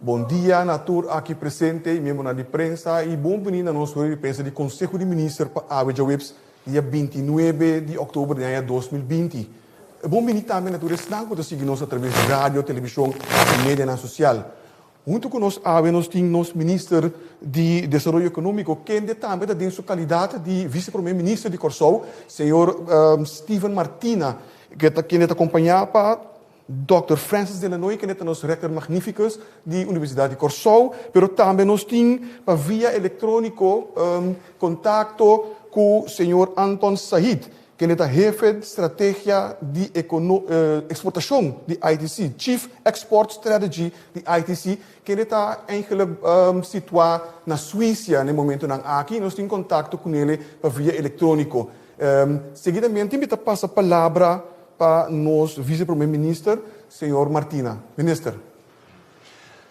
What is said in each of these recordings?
Bon dia na tur aki presente i miembronan di prensa i bon bini na nos rueda di prensa di Konseho di Minister pa awe djaweps dia 29 di òktober di aña 2020. Bon bini tambe na tur esnan ku ta sigui nos atraves di radio, televishon i medianan sosial. Huntu ku nos awe nos tin nos Minister di Desaroyo Ekonómiko kende tambe ta den su kalidat di Vise Prome Minister di Kòrsou, señor Steven Martina, kende ta kompañá pa Dòkter Francis Delanoy, kende ta nos Rector Magnificus di Universidat di Kòrsou, pero tambe nos tin pa via elektróniko kontakto ku señor Anton Sahid, kende ta Hefe Strategia di Eksportashon di ITC, Chief Export Strategy di ITC, kende ta eigenlijk situá na Suisia na e momentonan aki. Nos tin kontakto kunele pa via elektróniko. Seguidamente mi ta pasa palabra pa nos Vice Prome Minister, señor Martina. Minister.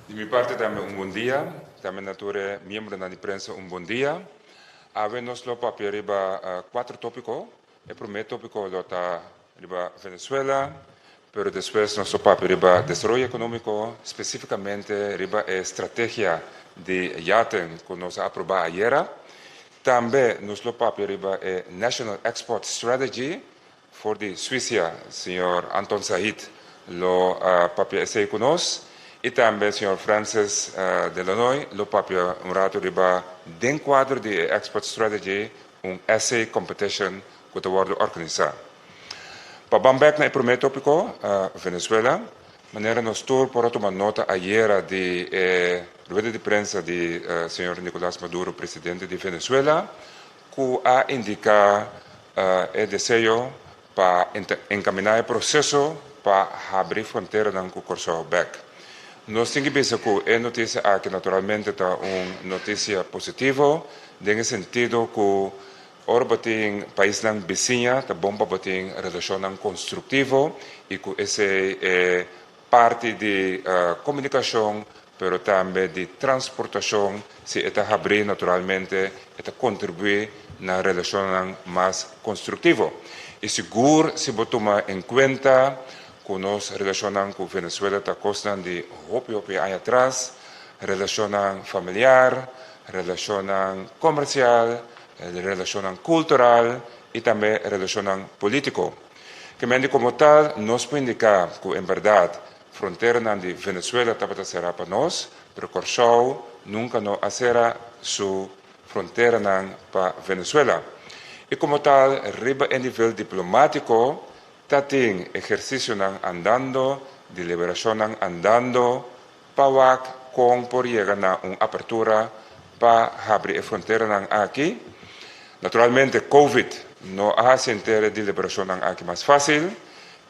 Di mi parti tambe un bon dia, tambe na tur e miembronan di prensa un bon dia. Awe nos lo papia riba cuatro topico. E prome topico lo ta riba Venezuela, pero despues nos lo papia riba desaroyo economico, specificamente riba e strategia di yaten cu nos a aproba ayera. Tambe nos lo papia riba e National Export Strategy for di Suisia, señor Anton Sahid lo papia esey cu nos y tambe señor Francis Delanoy lo papia un rato riba den cuadro di e Export Strategy un essay competition cu ta wordo organisa. Pa ban bek na e prome topico, Venezuela, manera nos tur por a tuma nota ayera di e rueda di prensa di señor Nicolas Maduro, presidente di Venezuela, cu a indica e deseo pa encamina e proceso pa habri fronteranan cu Corsou bek. Nos tin ki bisa cu e noticia aki naturalmente ta un noticia positivo den e sentido cu ora bo tin paisnan bisiña ta bon pa bo tin relacionnan constructivo y cu esey e parti di comunicacion pero tambe di transportacion si e ta habri naturalmente e ta contribui na relacionnan mas constructivo. Y sigur si bo tuma en cuenta cu nos relacionnan cu Venezuela ta cosnan di hopi hopi aña atras, relacionnan familiar, relacionnan comercial, relacionnan cultural y tambe relacionnan politico. Kemendi como tal nos por indica cu en berdad fronteranan di Venezuela tabata cera pa nos, pero Corsou nunca no a cera su fronteranan pa Venezuela. Y como tal riba e nivel diplomatico ta tin ehercicionan andando, deliberacionnan andando pa wak con por yega na un apertura pa habri e fronteranan aki. Naturalmente Covid no a haci henter e deliberacionnan aki mas facil,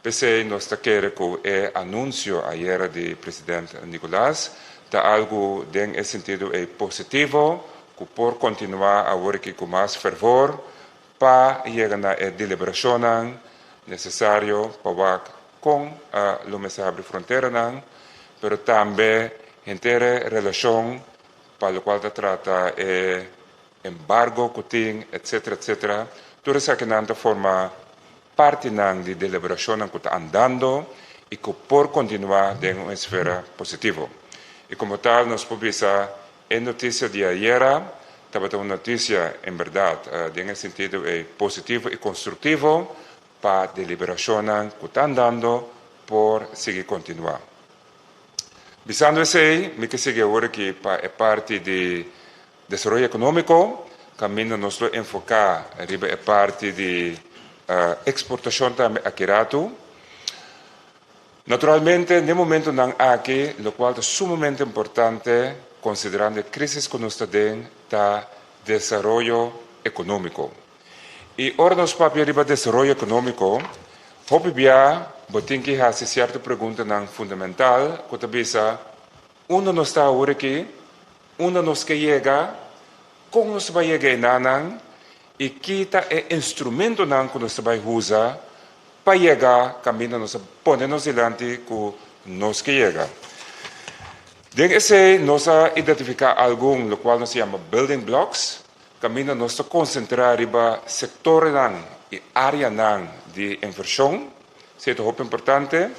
p'esey nos ta kere cu e anuncio ayera di President Nicolas ta algo den e sentido ey positivo cu por continua awor aki cu mas fervor pa yega na e deliberacionnan necesario pa wak con lo mester habri fronteranan, pero tambe henter e relacion pa locual ta trata e embargo cu tin, etcetera, etcetera. Tur esakinan ta forma partinan di deliberacionnan cu ta andando y cu por continua den un esfera positivo. Y como tal nos por bisa e noticia di ayera tabata un noticia en berdad den e sentido ey positivo y constructivo pa deliberacionnan cu ta andando por sigui continua. Bisando esey, mi ke sigui awor aki pa e parti di desaroyo economico, caminda nos lo enfoca riba e parti di exportacion tambe aki rato. Naturalmente, n'e momentonan aki, locual ta sumamente importante, considerando e crisis cu nos ta den, ta desaroyo economico. Y ora nos papia riba desaroyo economico, hopi bia bo tin ki haci cierto preguntanan fundamental cu ta bisa, unda nos ta awor aki, unda nos ke yega, con nos ta bay yega enanan y ki ta e instrumentonan cu nos ta bay usa pa yega caminda nos a pone nos dilanti cu nos ke yega. Den esey nos a identifica algun locual nos yama building blocks, caminda nos ta concentra riba sectornan y areanan di inversion, esey ta hopi importante.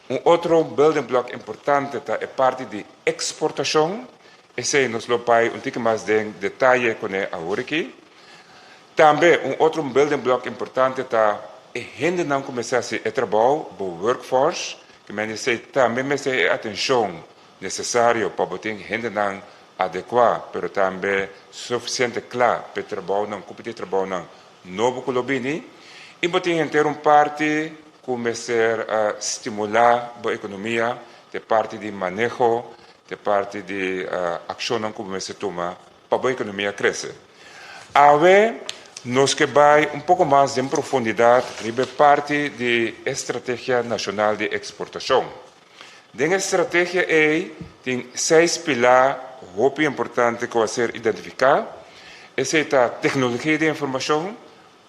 Un otro building block importante ta e parti di eksportashon. Esei nos lo bai un tiki mas den detaye kuné awor aki. Tambe un otro building block importante ta e hendenan ku mester hasi e trabou, bo workforce, ke men esei tambe mester e atenshon nesesario pa bo tin hendenan adekuá pero tambe sufisiente kla pa e trabounan, kupi di e trabounan nobo ku lo bini. I bo tin henter un parti ku mester stimulá bo ekonomia, ta e parti di maneho, ta e parti di akshonnan ku bo mester tuma pa bo ekonomia krese. Awe nos ke bai un poko mas den profundidat riba e parti di e Strategia Nashonal di Eksportashon. Den e strategia ei tin seis pilá hopi importante ku a ser identifiká. Esei ta teknologia di informashon,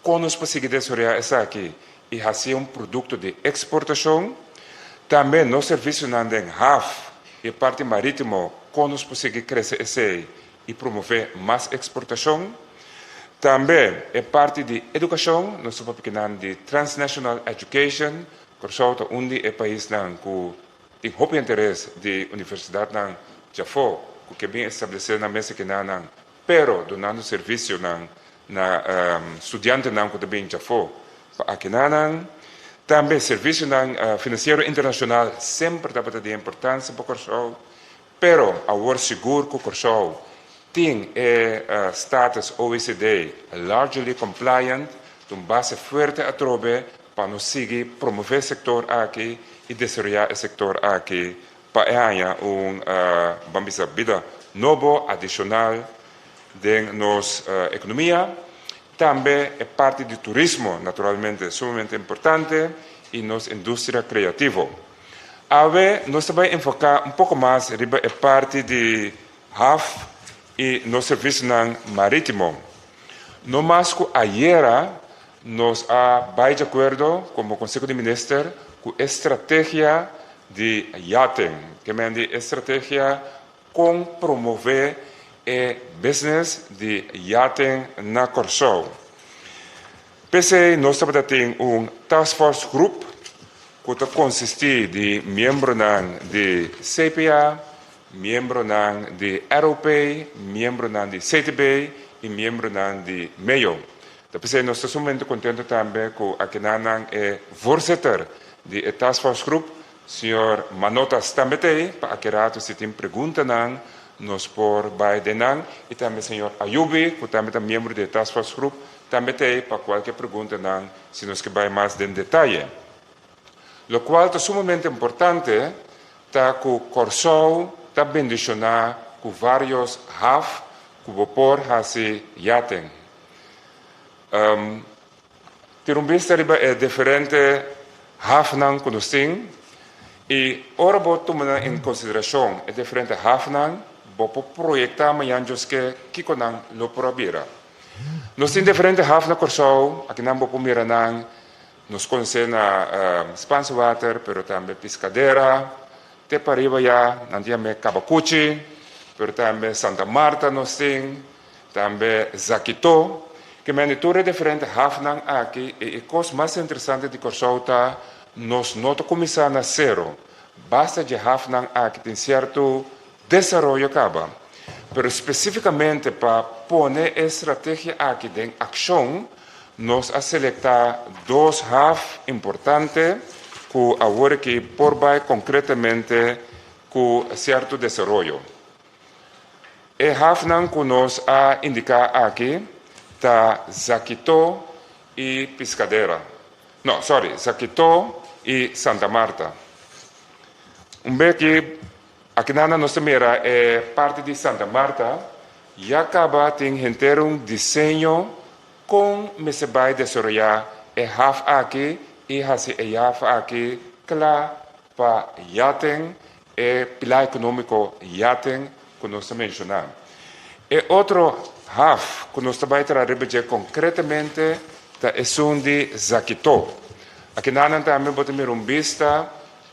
kon nos por sigui desaroyá esaki i hasié un produkto di eksportashon. Tambe nos servisionan den haf i e parti marítimo, kon nos por sigui krese esei i promové mas eksportashon. Tambe e parti di edukashon, nos ta papia kinan di transnational education, Kòrsou ta un di e paisnan ku tin hopi interes di universidatnan djafó ku ke bin establesé nan mes akinanan, pero dunando servisionan na studiantenan ku ta bin djafó pa akinanan. Tambe servisionan finansiero internashonal semper tabata di importansia pa Kòrsou, pero awor sigur ku Kòrsou tin e status OECD largely compliant, ta un base fuerte atrobe Pa nos sigui promové e sektor aki i desaroyá e sektor aki pa e haña un, ban bisa, bida nobo, adishonal den nos ekonomia. Tambe e parti di turismo, naturalmente, sumamente importante i nos industria kreativo. Awe nos ta bai enfoká un poko mas riba e parti di haf i nos servisionan marítimo. No mas ku ayera nos a bai di akuerdo komo Konseho di Minister ku e strategia di yachting, ke men di e strategia kon promové e business di yachting na Kòrsou. P'esei nos tabata tin un task force groep ku ta konsistí di miembronan di CPA, miembronan di ROP, miembronan di CTB i miembronan di meo. Ta p'esei nos ta sumamente contento tambe cu akenanan e voorzitter di e task force groep, señor Manotas tambe t'ei pa aki rato si tin preguntanan nos por bai den nan y tambe señor Ayubi cu tambe ta miembro di e task force groep tambe t'ei pa cualkier preguntanan si nos ke bai mas den detaye. Locual ta sumamente importante ta cu Corsou ta bendiciona cu varios haf cu bo por haci yaten. Tira un bista riba e diferente hafnan ku nos tin i ora bo tuma nan en konsiderashon e diferente hafnan bo por proyektá mañan djoske kiko nan lo por a bira. Nos tin diferente haf na Kòrsou, akinan bo por mira nan, nos konosé na Spaanse Water pero tambe Piscadera, te pariba ya nan ta yam'é Kabakuchi, pero tambe Santa Marta nos tin. Tambe Zakito, ke mende tur e diferente hafnan aki i e kos mas interesante di Kòrsou ta nos no ta kuminsá na sero. Basta dje hafnan aki tin sierto desaroyo kaba. Pero spesifikamente pa pone e strategia aki den akshon nos a selektá dos haf importante ku awor aki por bai konkretamente ku sierto desaroyo. E hafnan ku nos a indiká aki ta Zakitó i Piskadera. No, sorry, Zakitó i Santa Marta. Un bes ki akinan nos ta mira e parti di Santa Marta, ya kaba tin henter un diseño kon mester bai desaroyá e haf aki i hasi e haf aki kla pa yaten E pilar ekonómiko yaten ku nos ta menshoná. E otro haf ku nos ta bai traha riba dje konkretamente ta esun di Zakitó. Akinanan tambe bo ta mira un bista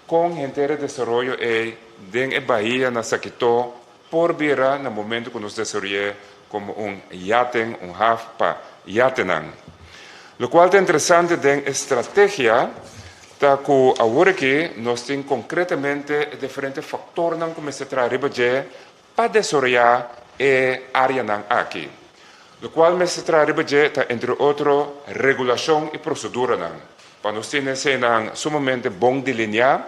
kon henter e desaroyo ei den e bahia na Zakitó por bira na momentu ku nos desaroy'é komo un yaten, un haf pa yatenan. Lokual ta interesante den e strategia. Ta ku awor aki nos tin konkretamente e diferente faktornan ku mester traha riba dje pa desaroyá e áreanan aki. Lokual mester traha riba dje ta entre otro regulashon i proseduranan pa nos tin eseinan sumamente bon delineá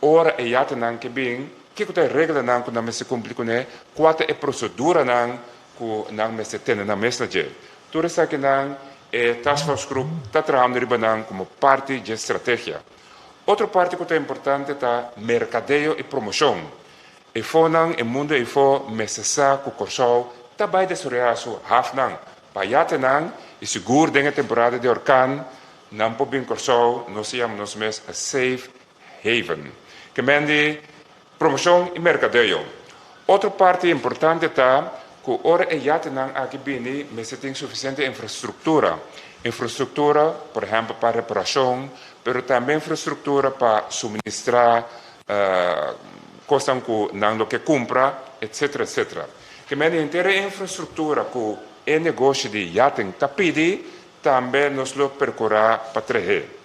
ora e yatenan ke bin, kiko ta e reglanan ku nan mester kumpli kuné, kua ta e proseduranan ku nan mester tene nan mes na dje. Tur esakinan e Task Force Group ta trahando riba nan komo parti dje strategia. Otro parti ku ta importante ta merkadeo i promoshon. Efonan, e mundu efo mester sa ku Kòrsou ta bai desaroyá su hafnan pa yatenan i sigur den e temporada di orkan nan por bin Kòrsou, nos ta yama nos mes a safe haven. Ke men di Promoshon i merkadeo. Otro parti importante ta ku ora e yatenan aki bini mester tin sufisiente infrastruktura. Infrastruktura, por ehèmpel pa reparashon, pero tambe infrastruktura pa suministrá kosnan ku nan lo ke kumpra, etsetera, etsetera. Ke mende henter e infrastruktura ku e negoshi di yaten ta pidi, tambe nos lo perkurá pa treh'é.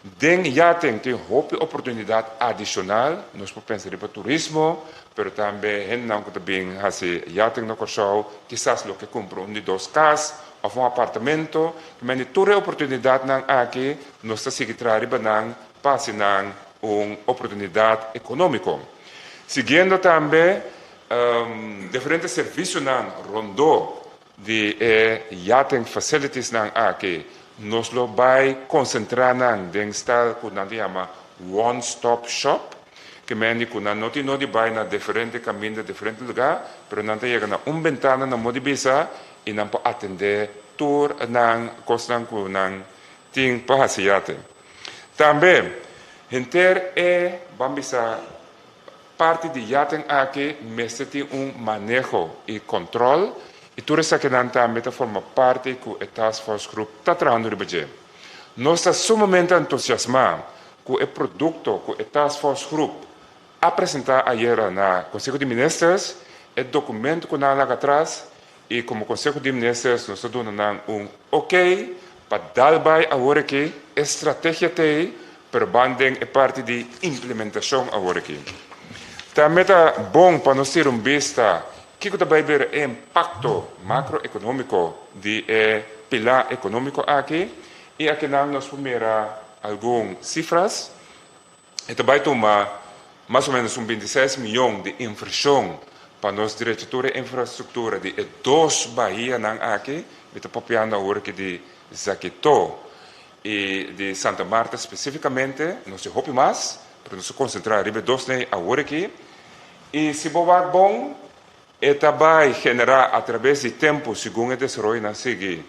Den yaten tin hopi oportunidat adishonal, nos por pensa riba turismo, pero tambe hendenan ku ta bin hasi yaten na Kòrsou kisas lo ke kumpra un di dos kas òf un apartamento. Mende tur e oportunidatnan aki nos ta sigui traha riba nan pa hasi nan un oportunidat ekonómiko. Siguiendo tambe diferente servisionan rondó Di e yachting facilitiesnan aki nos lo bai concentra nan den style cu nan ta yama one stop shop, ke mende cu nan no tin no di bai na diferente caminda, diferente lugar, pero nan ta yega na un bentana na modo di bisa y nan por atende tur nan cosnan cu nan tin pa haci yachting. Tambe henter e ban bisa Parti di yaten aki mester tin un maneho y control y tur esakinan tambe ta forma parti cu e Task Force Group ta trahando riba dje. Nos ta sumamente entusiasma cu e producto cu e Task Force Group a presenta ayera na Conseho di Ministers, e documento cu nan a laga atras y como Conseho di Ministers nos ta duna nan un ok pa dal bay awor aki, e strategia t'ey pero ban den e parti di implementacion awor aki. Tambe ta bon pa nos tira un bista kico ta bay bira e impacto macroeconomico di e pilar economico aki y akinan nos por mira algun cifras. E ta bai tuma mas o menos un 26 miyon di invershon pa nos drecha tur e infrastruktura di e dos bahianan aki. Mi ta papiando awor aki di Zakitó i di Santa Marta spesifikamente. Nos tin hopi mas, pero nos ta konsentrá riba e dos nei awor aki. I si bo wak bon, e ta bai generá atrabes di tempu, segun e desaroyonan sigui,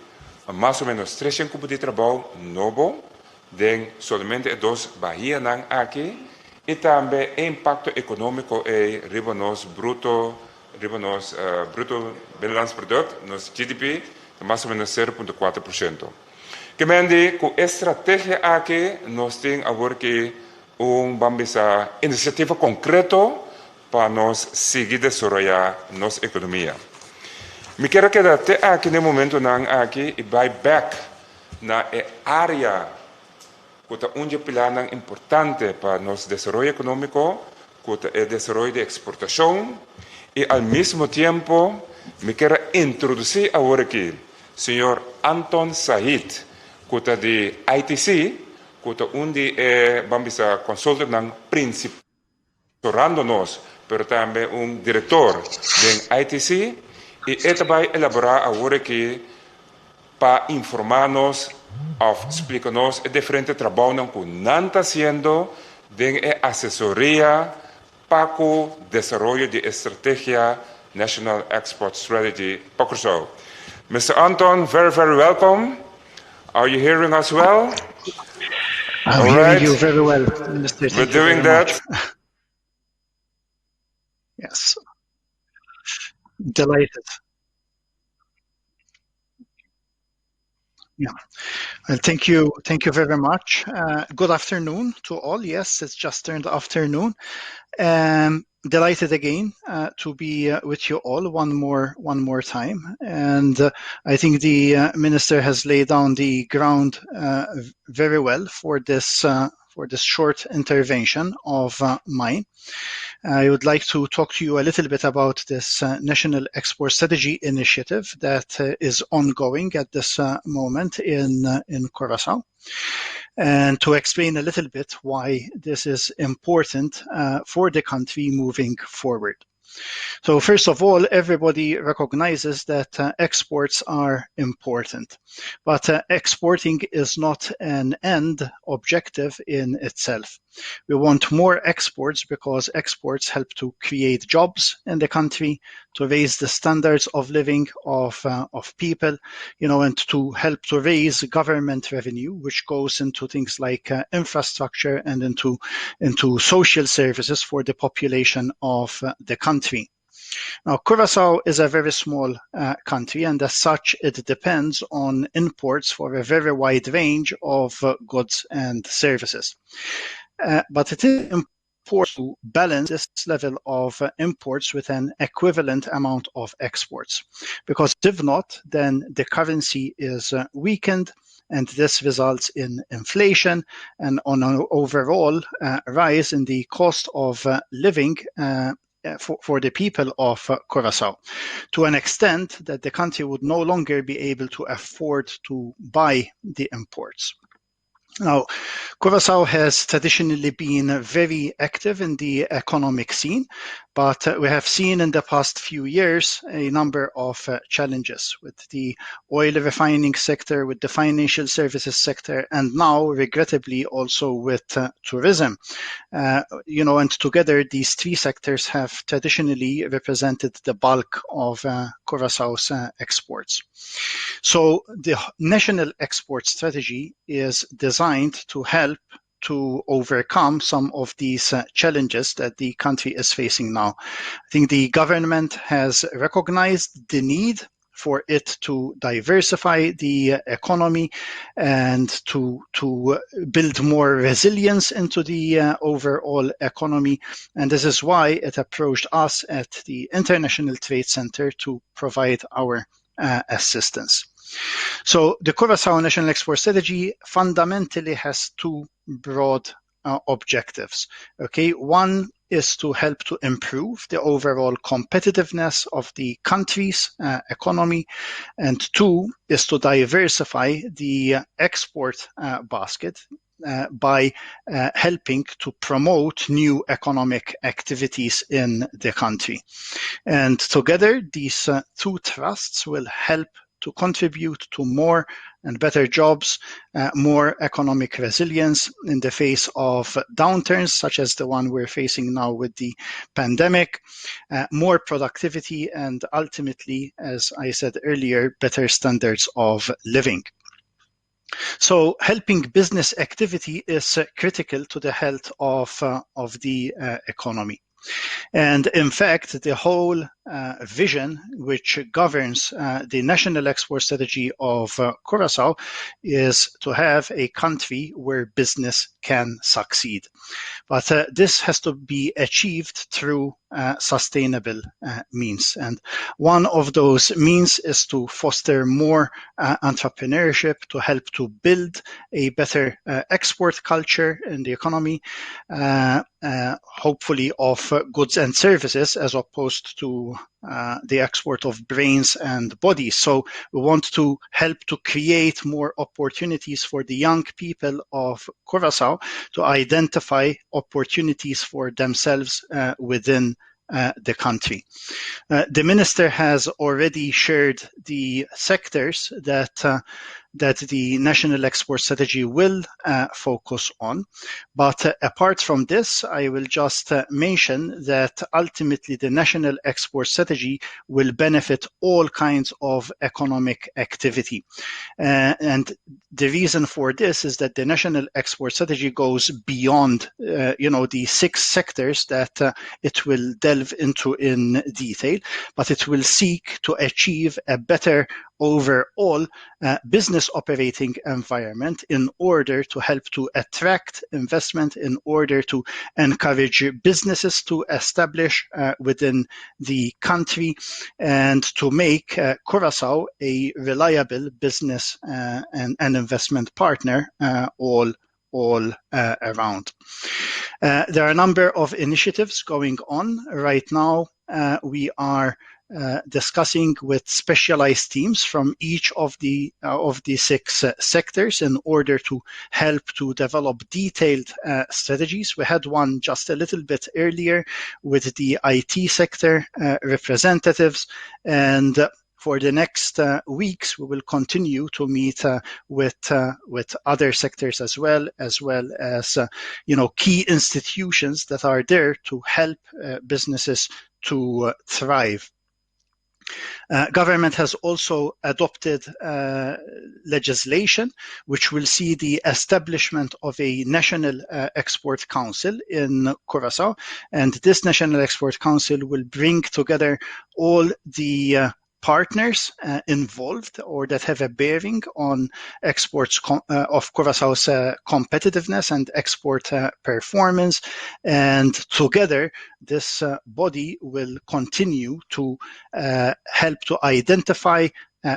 mas o menos 300 kupo di trabou nobo. Den solamente e dos bahianan aki i tambe e impakto ekonómiko ei riba nos bruto riba nos bruto binnenlands product, nos GDP, ta mas o menos 0.4%. Ke men di ku e strategia aki nos tin awor ki un ban bisa inisiativa konkreto pa nos sigui desaroyá nos ekonomia. Mi kier a keda te aki na e momentonan aki i bai bèk na e área ku ta un dje pilarnan importante pa nos desaroyo ekonómiko, ku ta e desaroyo di eksportashon, i al mismo tiempo mi kier a introdusí awor aki señor Anton Sahid ku ta di ITC, ku ta un di e ban bisa consultantnan prinsipal. Torando nos, pero tambe un director den ITC y e ta bay elabora awor aki pa informa nos of splica nos e diferente trabounan cu nan ta haciendo den e asesoria pa cu desaroyo di e strategia National Export Strategy pa Curaçao. Mister Anton, very very welcome. Are you hearing us well? I'm All hearing right. you very well, Minister. We're doing that. Yes. Delighted. Yeah. Well, thank you. Thank you very much. Good afternoon to all. Yes, it's just turned afternoon. Delighted again to be with you all one more time. And I think the minister has laid down the ground very well for this for this short intervention of mine. I would like to talk to you a little bit about this National Export Strategy initiative that is ongoing at this moment in Curaçao, and to explain a little bit why this is important for the country moving forward. So first of all, everybody recognizes that exports are important, but exporting is not an end objective in itself. We want more exports because exports help to create jobs in the country, to raise the standards of living of people, and to help to raise government revenue, which goes into things like infrastructure and into social services for the population of the country. Now, Curaçao is a very small country, and as such, it depends on imports for a very wide range of goods and services. But it is important to balance this level of imports with an equivalent amount of exports, because if not, then the currency is weakened, and this results in inflation and on an overall rise in the cost of living for the people of Curaçao, to an extent that the country would no longer be able to afford to buy the imports. Now, Curaçao has traditionally been very active in the economic scene, but we have seen in the past few years a number of challenges with the oil refining sector, with the financial services sector, and now, regrettably, also with tourism. And together, these three sectors have traditionally represented the bulk of Curaçao's exports. So the national export strategy is designed to help to overcome some of these challenges that the country is facing now. I think the government has recognized the need for it to diversify the economy and to build more resilience into the overall economy. And this is why it approached us at the International Trade Center to provide our assistance. So the Curaçao National Export Strategy fundamentally has two broad objectives. One is to help to improve the overall competitiveness of the country's economy, and two is to diversify the export basket by helping to promote new economic activities in the country. And together, these two thrusts will help to contribute to more and better jobs, more economic resilience in the face of downturns such as the one we're facing now with the pandemic, more productivity, and ultimately, as I said earlier, better standards of living. So helping business activity is critical to the health of the economy. And in fact, the whole vision which governs the national export strategy of Curaçao is to have a country where business can succeed. But this has to be achieved through sustainable means. And one of those means is to foster more entrepreneurship, to help to build a better export culture in the economy, hopefully of goods and services as opposed to the export of brains and bodies. So we want to help to create more opportunities for the young people of Curaçao to identify opportunities for themselves within the country. The minister has already shared the sectors that the National Export Strategy will focus on. But apart from this, I will just mention that ultimately the National Export Strategy will benefit all kinds of economic activity. And the reason for this is that the National Export Strategy goes beyond the 6 sectors that it will delve into in detail, but it will seek to achieve a better overall business operating environment in order to help to attract investment, in order to encourage businesses to establish within the country, and to make Curaçao a reliable business and investment partner all all around. There are a number of initiatives going on right now. We are discussing with specialized teams from each of the of the six sectors in order to help to develop detailed strategies. We had one just a little bit earlier with the IT sector representatives, and for the next weeks, we will continue to meet with with other sectors as well, as well as you know key institutions that are there to help businesses to thrive. Government has also adopted legislation which will see the establishment of a National Export Council in Curaçao. And this National Export Council will bring together all the partners involved or that have a bearing on exports of Curaçao's competitiveness and export performance. And together, this body will continue to help to identify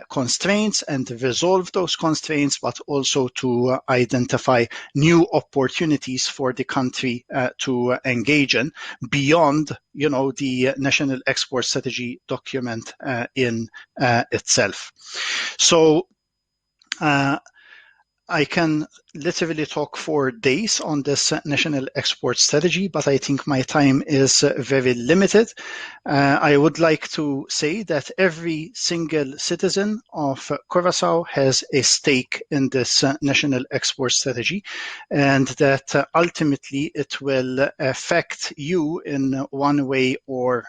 constraints and resolve those constraints, but also to identify new opportunities for the country to engage in beyond, you know, the National Export Strategy document in itself. So I can literally talk for days on this national export strategy, but I think my time is very limited. I would like to say that every single citizen of Curaçao has a stake in this national export strategy, and that ultimately it will affect you in one way or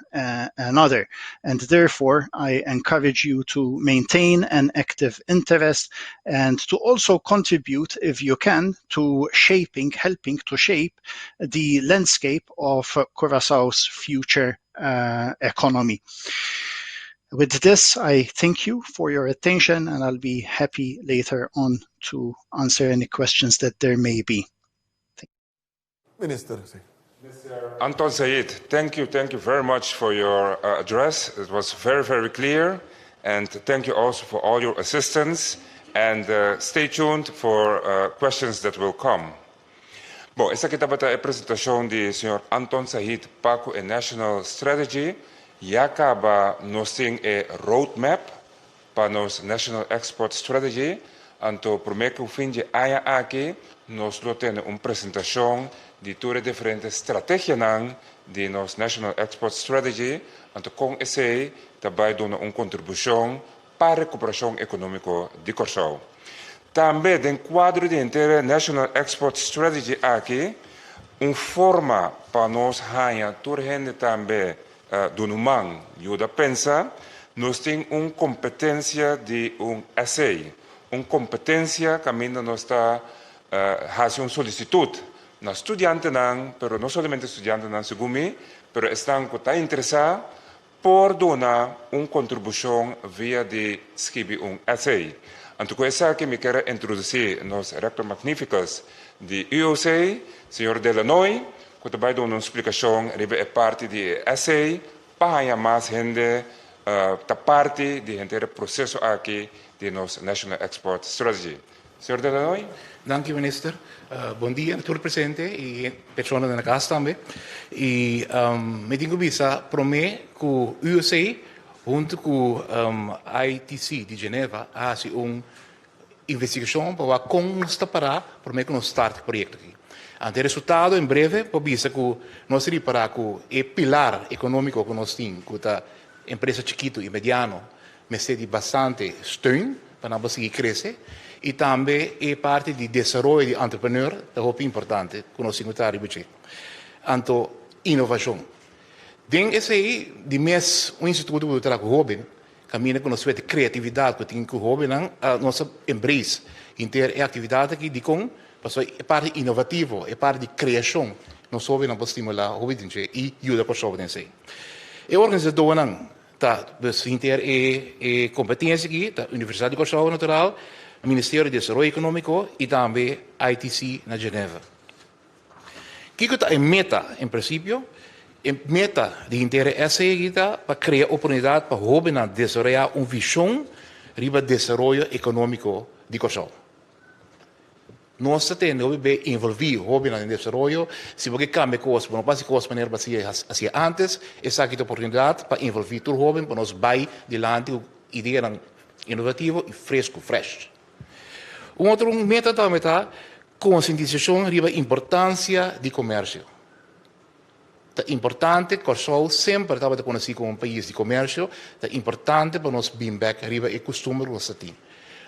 another. And therefore, I encourage you to maintain an active interest and to also contribute, if you can, to shaping, helping to shape the landscape of Curaçao's future economy. With this, I thank you for your attention, and I'll be happy later on to answer any questions that there may be. Minister. Mr. Anton Said, thank you, thank you very much for your address. It was very, very clear. And thank you also for all your assistance. And stay tuned for questions that will come. Bon, esaki tabata e presentashon di señor Anton Sahid pa ku e National Strategy. Ya kaba nos tin e roadmap pa nos National Export Strategy. Anto promé ku fin di aña aki nos lo tene un presentashon di tur e diferente strategianan di nos National Export Strategy. Anto kon esei ta bai duna un kontribushon pa rekuperashon ekonómiko di Kòrsou. Tambe den kuadro di henter National Export Strategy aki, un forma pa nos haña tur hende tambe duna un man yuda pensa, nos tin un kompetensia di un essay, un kompetensia kaminda nos ta hasi un solisitut na studiantenan, pero no solamente studiantenan segun mi, pero esnan ku ta interesá por duna un kontribushon via di skibi un essay. Anto ku esaki mi kier a introdusí nos Rector Magnificus di UOC, señor Delanoy, ku ta bai duna un splikashon riba e parti di e essay pa haña mas hende ta parti di henter e proseso aki di nos National Export Strategy. Señor Delanoy. Danki minister. Bon dia na tur presente y personanan na cas tambe. Y mi tin cu bisa prome cu USA hunto cu ITC di Geneva a haci un investigacion pa wak con nos ta para prome cu nos start e proyecto aki. Anto e resultado en breve por bisa cu nos a ripara cu e pilar economico cu nos tin cu ta empresa chikito y mediano mester di bastante steun pa nan por sigui crece y tambe e parti di desaroyo di entrepreneur ta hopi importante cu nos tin cu traha riba dje. Anto innovacion. Den esey di mes un instituto cu ta traha cu hoben caminda cu nos wet creatividad cu tin cu hobennan nos a embrace henter e actividad aki dicon pasobra e parti innovativo e parti di creacion nos hobennan por stimula hopi den dje y yuda Corsou den esey. E organisadornan Ta dus henter e e kompetensia aki ta Universidat di Kòrsou natural, Ministerio di Desaroyo Ekonómiko i tambe ITC na Geneva. Kiko ta e meta en prinsipio? E meta di henter e essay aki ta pa krea oportunidat pa hóbennan desaroyá un vishon riba desaroyo ekonómiko di Kòrsou. Nos ta tende hopi be envolví hóbennan den desaroyo. Si bo ke kambia kos, bo no por hasi kos manera bo a hasié ántes. Esaki ta oportunidat pa envolví tur hóben pa nos bai dilanti ku ideanan inovativo i fresku, fresh. Un otro meta tambe ta konsientisashon riba importansia di komersio. Ta importante, Kòrsou semper tabata konosí komo un pais di komersio, ta importante pa nos bin bèk riba e kustumber ku nos ta tin.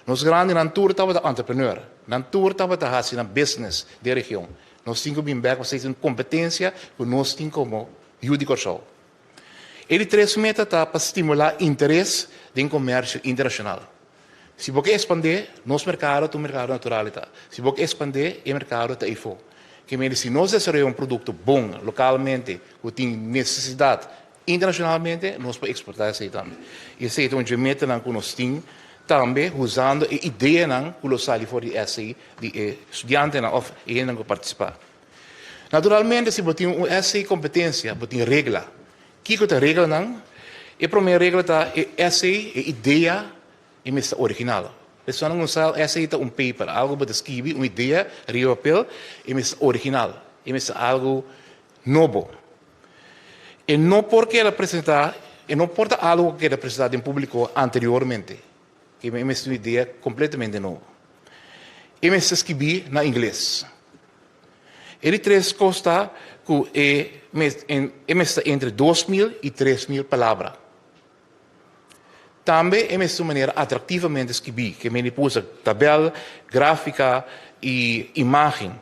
Nos grandinan tur tabata entrepreneur, nan tur tabata hasi nan business den region. Nos tin ku bin bèk pasobra esei ta un kompetensia ku nos tin komo yu di Kòrsou. E di tres meta ta pa stimulá interes den komersio internashonal. Si bo ke espandé, nos merkado ta un merkado natural e ta. Si bo ke espandé, e merkado ta eifó. Ke mende si nos desaroyá un produkto bon lokalmente ku tin nesesidat internashonalmente, nos por eksportá esei tambe. I esei ta un dje metanan ku nos tin tambe usando e ideanan ku lo sali for di esei di e studiantenan òf e hendenan ku partisipá. Naturalmente si bo tin un esei kompetensia, bo tin regla. Kiko ta reglanan? E promé regla ta e essay, e idea, e mester ta original. Personanan ku sa essay ta un paper, algu bo ta skibi, un idea riba papel, e mester ta original, e mester ta algu nobo. E no por keda presentá, e no por ta algu ku keda presentá den públiko anteriormente. E mester ta un idea kompletamente nobo. E mester skibí na ingles. E di tres kos ta ku e e mester ta entre 2000 i 3000 palabra. Tambe e mester un manera atraktivamente skibí, ke mende por usa tabèl, gráfika i imágen.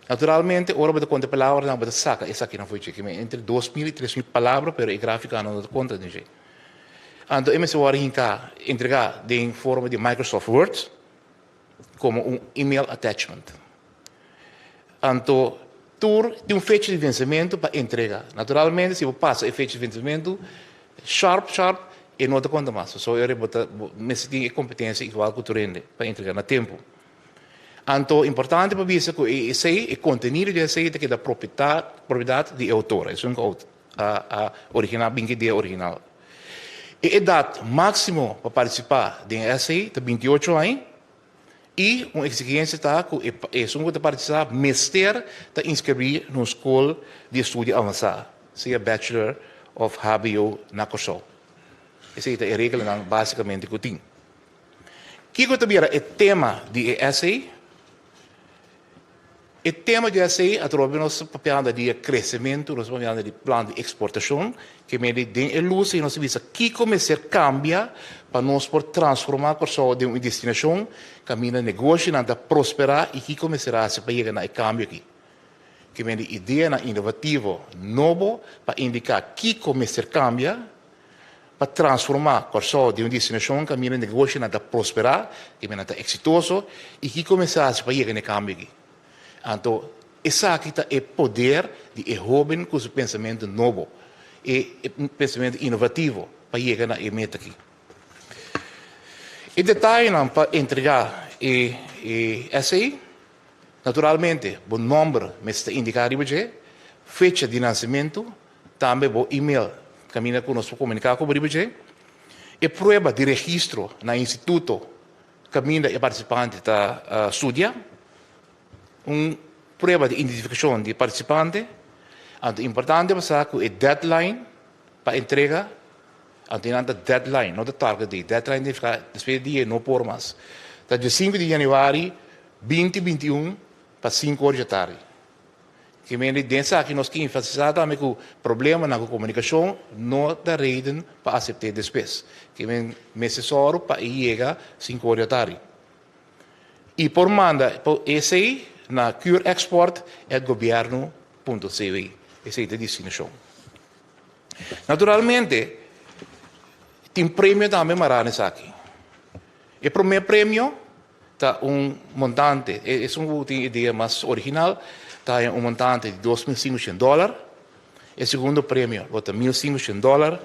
Naturalmente ora bo ta konta e palabranan bo ta saka esakinan for dje, ke mende entre 2000 i 3000 palabra pero e gráfikanan no ta konta den dje. Anto e mester wòrdu hinká, entregá den forma di Microsoft Word. Komo un email attachment. Anto tur tin un fecha di vensementu pa entrega. Naturalmente si bo pasa e fecha di vensementu sharp sharp e no ta konta mas. Pasobra e ora bo ta bo mester tin e kompetensia igual ku tur hende pa entrega na tempu. Anto importante pa bisa ku e esei e kontenido di esei ta keda propiedat di e outor, esun ku a originá bin ku idea original. E edat máksimo pa partisipá den e essay ta 28 aña i un eksigensia ta ku e esun ku ta partisipá mester ta inskribí na un skol di estudio avansá, sea bachelor òf hbo na Kòrsou. Esei ta e reglanan básikamente ku tin. Kiko ta bira e tema di e essay? E tema di esei atrobe nos ta papiando di e kresementu, nos ta papiando di plan di eksportashon, ke mende den e lus ei nos ta bisa kiko mester kambia pa nos por transformá Kòrsou den un destinashon kaminda negoshinan ta prosperá i kiko mester hasi pa yega na e kambio aki. Ke mende ideanan inovativo nobo pa indiká kiko mester kambia pa transformá Kòrsou den un destinashon kaminda negoshonan ta prosperá, kaminda nan ta eksitoso i kiko mester hasi pa yega na e kambio aki. Anto esaki ta e poder di e hóben ku su pensamentu nobo, e pensamentu inovativo pa yega na e meta aki. E detayenan pa entregá e essay, naturalmente bo nòmber mester ta indiká riba dje, fecha di nansementu, Tambe bo email kaminda ku nos por komuniká ku bo riba dje. E prueba di registro na instituto kaminda e partisipante ta studia. Un prueba di identifikashon di e partisipante. Anto importante pa sa ku e deadline pa entrega, anto nan ta deadline, no ta target date. Deadline significa despues di dia no por mas. Ta dia sinku di yanüari binti 21 pa sinku ora dje tardi. Ke mende den esaki nos ke enfatisá tambe ku problemanan ku komunikashon no ta reden pa asept'é despues. Ke men mester sòru pa e yega sinku ora di atardi. I por manda esei na curexport@gobierno punto cw. Esei ta e destinashon. Naturalmente tin premio tambe mará na esaki. E promé premio Ta un montante, esun ku tin idea mas original, ta haña un montante di 2500 dòler. E segundo premio lo ta 1500 dòler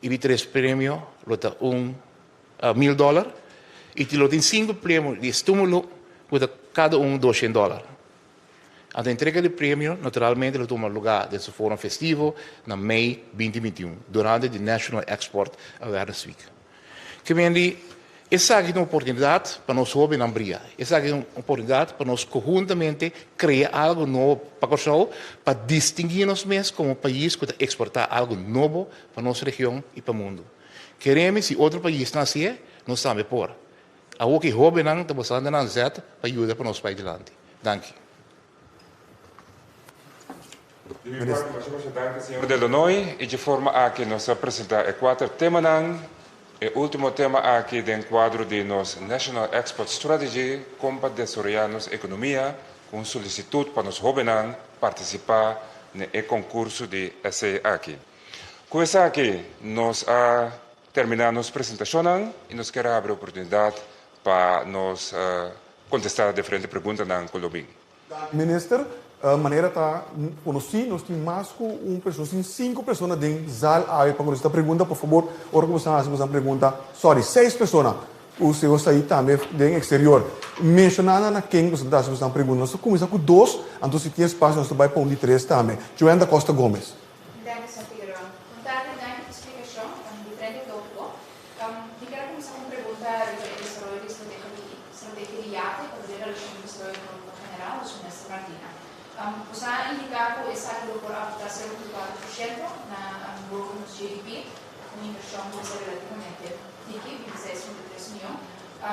i di tres premio lo ta un 1000 dòler. I lo tin sinku premio di estúmulo ku ta kada un 200 dòler. Anto entrega di premio naturalmente lo tuma lugá den su forma festivo na mei 2021 durante di National Export Awareness Week. Ke men di. Esaki ta un oportunidat pa nos hóbennan bria. Esaki ta un oportunidat pa nos konhuntamente krea algu nobo pa Kòrsou, pa distinguí nos mes komo pais ku ta eksportá algu nobo pa nos region i pa mundu. Keremi si otro paisnan hasié, nos tambe por. Awor ku e hóbennan ta bosando nan zèt pa yuda pa nos bai dilanti. Danki. Di mi parti masha masha danki señor Delanoy y dje forma aki nos a presenta e cuater temanan. E ultimo tema aki den cuadro di nos National Export Strategy con pa desaroya nos economia cu un solicitud pa nos hobennan participa ne e concurso di essay aki. Cu esaki nos a termina nos presentacionnan y nos kier habri oportunidad pa nos contesta diferente preguntanan cu lo bin. Minister, manera ta conoci nos tin mas cu un persona, nos tin cinco persona den zaal awe pa contesta pregunta, por fabor ora cu boso haci boso pregunta, sorry, seis persona cu si boso ta ahi tambe den exterior, menciona nan na ken boso ta haci boso pregunta, nos ta cuminsa cu dos, anto si tin espacio nos ta bay pa un di tres tambe. Joanne da Costa Gomez. Danki, señor Figueroa. Bon tardi, danki pa splicacion, diferente topico. Mi kier a kuminsá ku un pregunta riba e desaroyo di strategia di strategia di yate pa den relashon ku desaroyo ekonómiko general, dus Minister Martina. Boso a indiká ku esaki lo por aportá 0.4% na growth di nos GDP, un invershon ku ta relativamente tiki, 26.3 mion.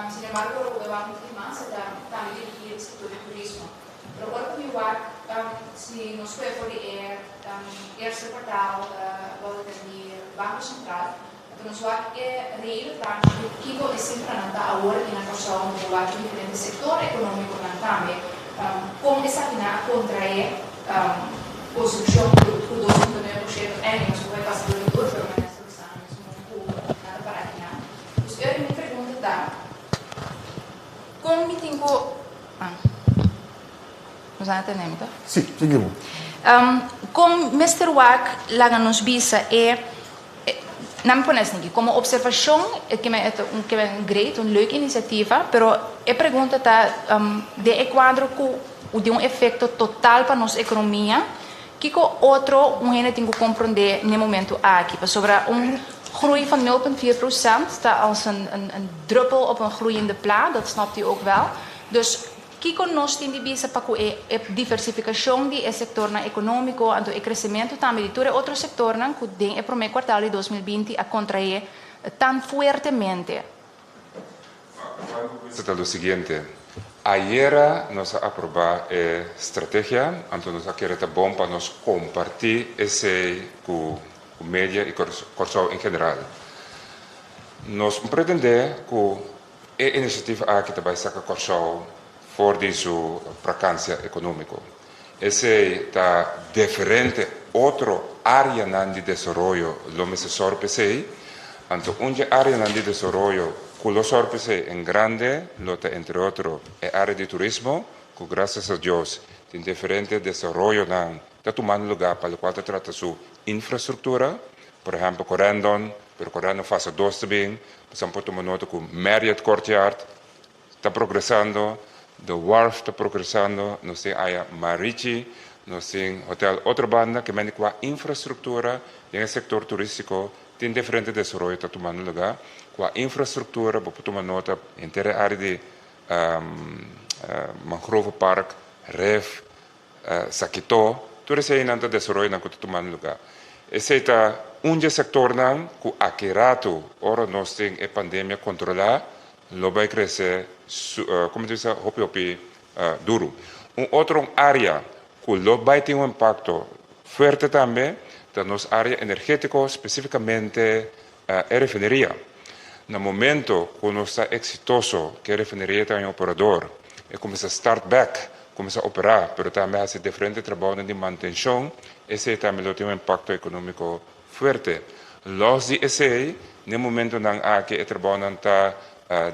Sin embargo, ora ku bo wak un tiki mas, e ta tambe dirigí riba e sektor di turismo. Pero ora ku mi wak si nos kue for di e eerste kwartaal bulletin di Banko Sentral, Anto nos wak e reino tranchi ku kiko e sifranan ta awor aki na Kòrsou, anto bo wak e diferente sektor ekonómikonan tambe, kon esakinan a kontraé konstrukshon ku 2.9% èni nos por bai pasa dor di tur, pero minister bisa na mes momento ku nan ta para akinan. Dus eur mi pregunta ta, kon mi tin ku. Nos a tende mi, ta? Sí, sigui bo. Kon mester wak laga nos bisa e. Nan mi pone esaki komo opservashon, e ke men e ta un ke men great, un leuk inisiativa, pero e pregunta ta den e kuadro ku di un efekto total pa nos ekonomia, kiko otro un hende tin ku komprondé n'e momentu aki? Pasobra un groei van 0.4% ta als een een druppel op een gloeiende plaat, dat snapt u ook wel. Dus Kiko nos tin di bisa pa ku e e diversifikashon di e sektornan ekonómiko anto e kresementu tambe di tur e otro sektornan ku den e promé kuartal di 2020 a kontraé tan fuertemente? Bisa ta lo siguiente, Ayera nos a aprobá e strategia, anto nos a kere ta bon pa nos kompartí esei ku media i Kòrsou en general. Nos pretendé ku E inisiativa aki ta bai saka Kòrsou for di su prakansia ekonómiko. Esei ta diferente otro áreanan di desaroyo lo mester sòru p'esei. Anto un dje áreanan di desaroyo ku lo sòru p'esei en grande lo ta entre otro e área di turismo, ku grasias a Dios tin diferente desaroyonan ta tumando lugá pa lokual ta trata su infrastruktura, por ehèmpel Corendon, pero Corendon fase dos ta bin, Pasobra por tuma nota ku Marriott Courtyard ta progresando, The Wharf ta progresando, nos tin aya Marichi, nos tin Hotel Otrobanda, ke mende kua infrastruktura den e sektor turístiko tin diferente desaroyo ta tumando lugá. Kua infrastruktura bo por tuma nota henter e área di Mangrove Park, Rif, Sakitó, tur eseinan ta desaroyonan ku ta tumando lugá. Esei ta un dje sektornan ku aki ratu, ora nos tin e pandemia kontrolá, lo bai krese komo ta bisa hopi hopi duru. Un otro un área ku lo bai tin un impakto fuerte tambe ta nos área energétiko, spesífikamente e refineria. Na momento ku nos ta eksitoso ku e refineria ta un operador, e kuminsá start bèk, kuminsá operá, pero tambe hasi diferente trabounan di mantenshon, esei tambe lo tin un impakto ekonómiko fuerte. Lòs di esei, n'e momentonan aki e trabounan ta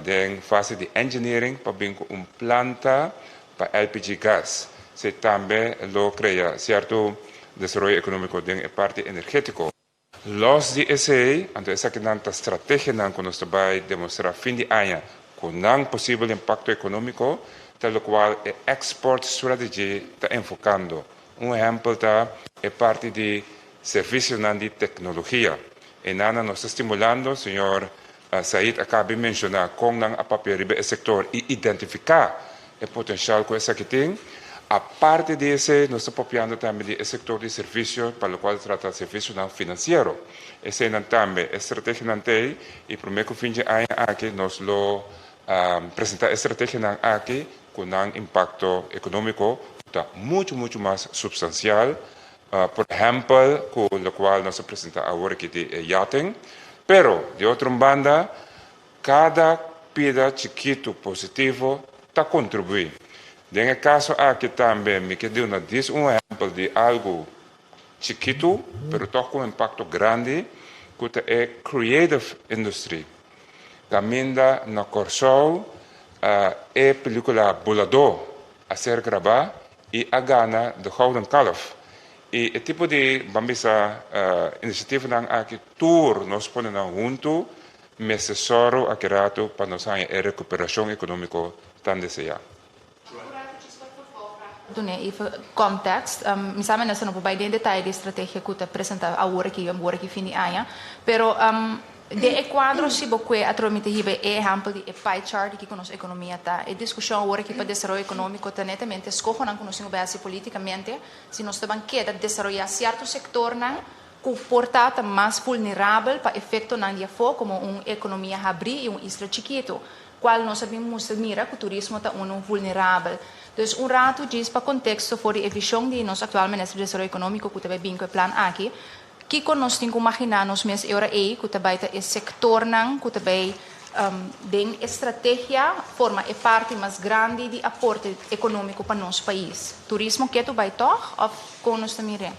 den fase di engineering pa bin ku un planta pa LPG gas. Esei tambe lo krea sierto desaroyo ekonómiko den e parti energétiko. Los di esei, anto esakinan ta strategianan ku nos ta bai demostrá fin di aña ku nan posibel impakto ekonómiko, ta lokual e Export Strategy ta enfokando. Un ehèmpel ta e parti di servisionan di teknologia. Enanan nos ta stimulando, señor. Said a kaba di menshoná kon nan a papia riba e sektor i identifiká e potensial ku esaki tin. Aparte di esei nos ta papiando tambe di e sektor di servisio pa lokual ta trata servisionan finansiero. Eseinan tambe e strategianan t'ei i promé ku fin dje aña aki nos lo presentá e strategianan aki ku nan impakto ekonómiko ku ta muchu muchu mas supstansial. Por ehèmpel ku lokual nos a presentá awor aki di e yachting. Pero di otro un banda kada pida chikitu positivo ta kontribuí. Den e kaso aki tambe mi ke duna dis un ehèmpel di algu chikitu pero tòg ku un impakto grandi ku ta e creative industry. Kaminda na Kòrsou e pelíkula Buladó a ser grabá i a gana de Gouden Kalf. I e tipo di, ban bisa, inisiativanan aki tur nos pone nan huntu mester sòru aki ratu pa nos haña e rekuperashon ekonómiko tan deseá. Duna even context. Mi sa minister no por bai den detaye di e strategia ku ta presenta awor aki, awor aki fin di aña, pero Den e kuadro si bo kue atrobe mi ta hiba e ehèmpel di e pie chart di kiko nos ekonomia ta. E diskushon awor aki pa desaroyo ekonómiko ta netamente eskohonan ku nos tin ku bai hasi politikamente si nos ta ban keda desaroyá sierto sektornan ku por ta ta mas vulnerabel pa efektonan di afó komo un ekonomia habrí i un isla chikitu, kual nos a bin mustra mira ku turismo ta unu vulnerabel. Dus un ratu djis pa konteksto for di e vishon di nos aktual Minister di Desaroyo Ekonómiko ku ta bai bin ku e plan aki, Kiko nos tin ku maginá nos mes e ora ei ku ta bai ta e sektornan ku ta bai den e strategia forma e parti mas grandi di aporte ekonómiko pa nos pais? Turismo ketu bai tòg òf kon nos ta mir'é?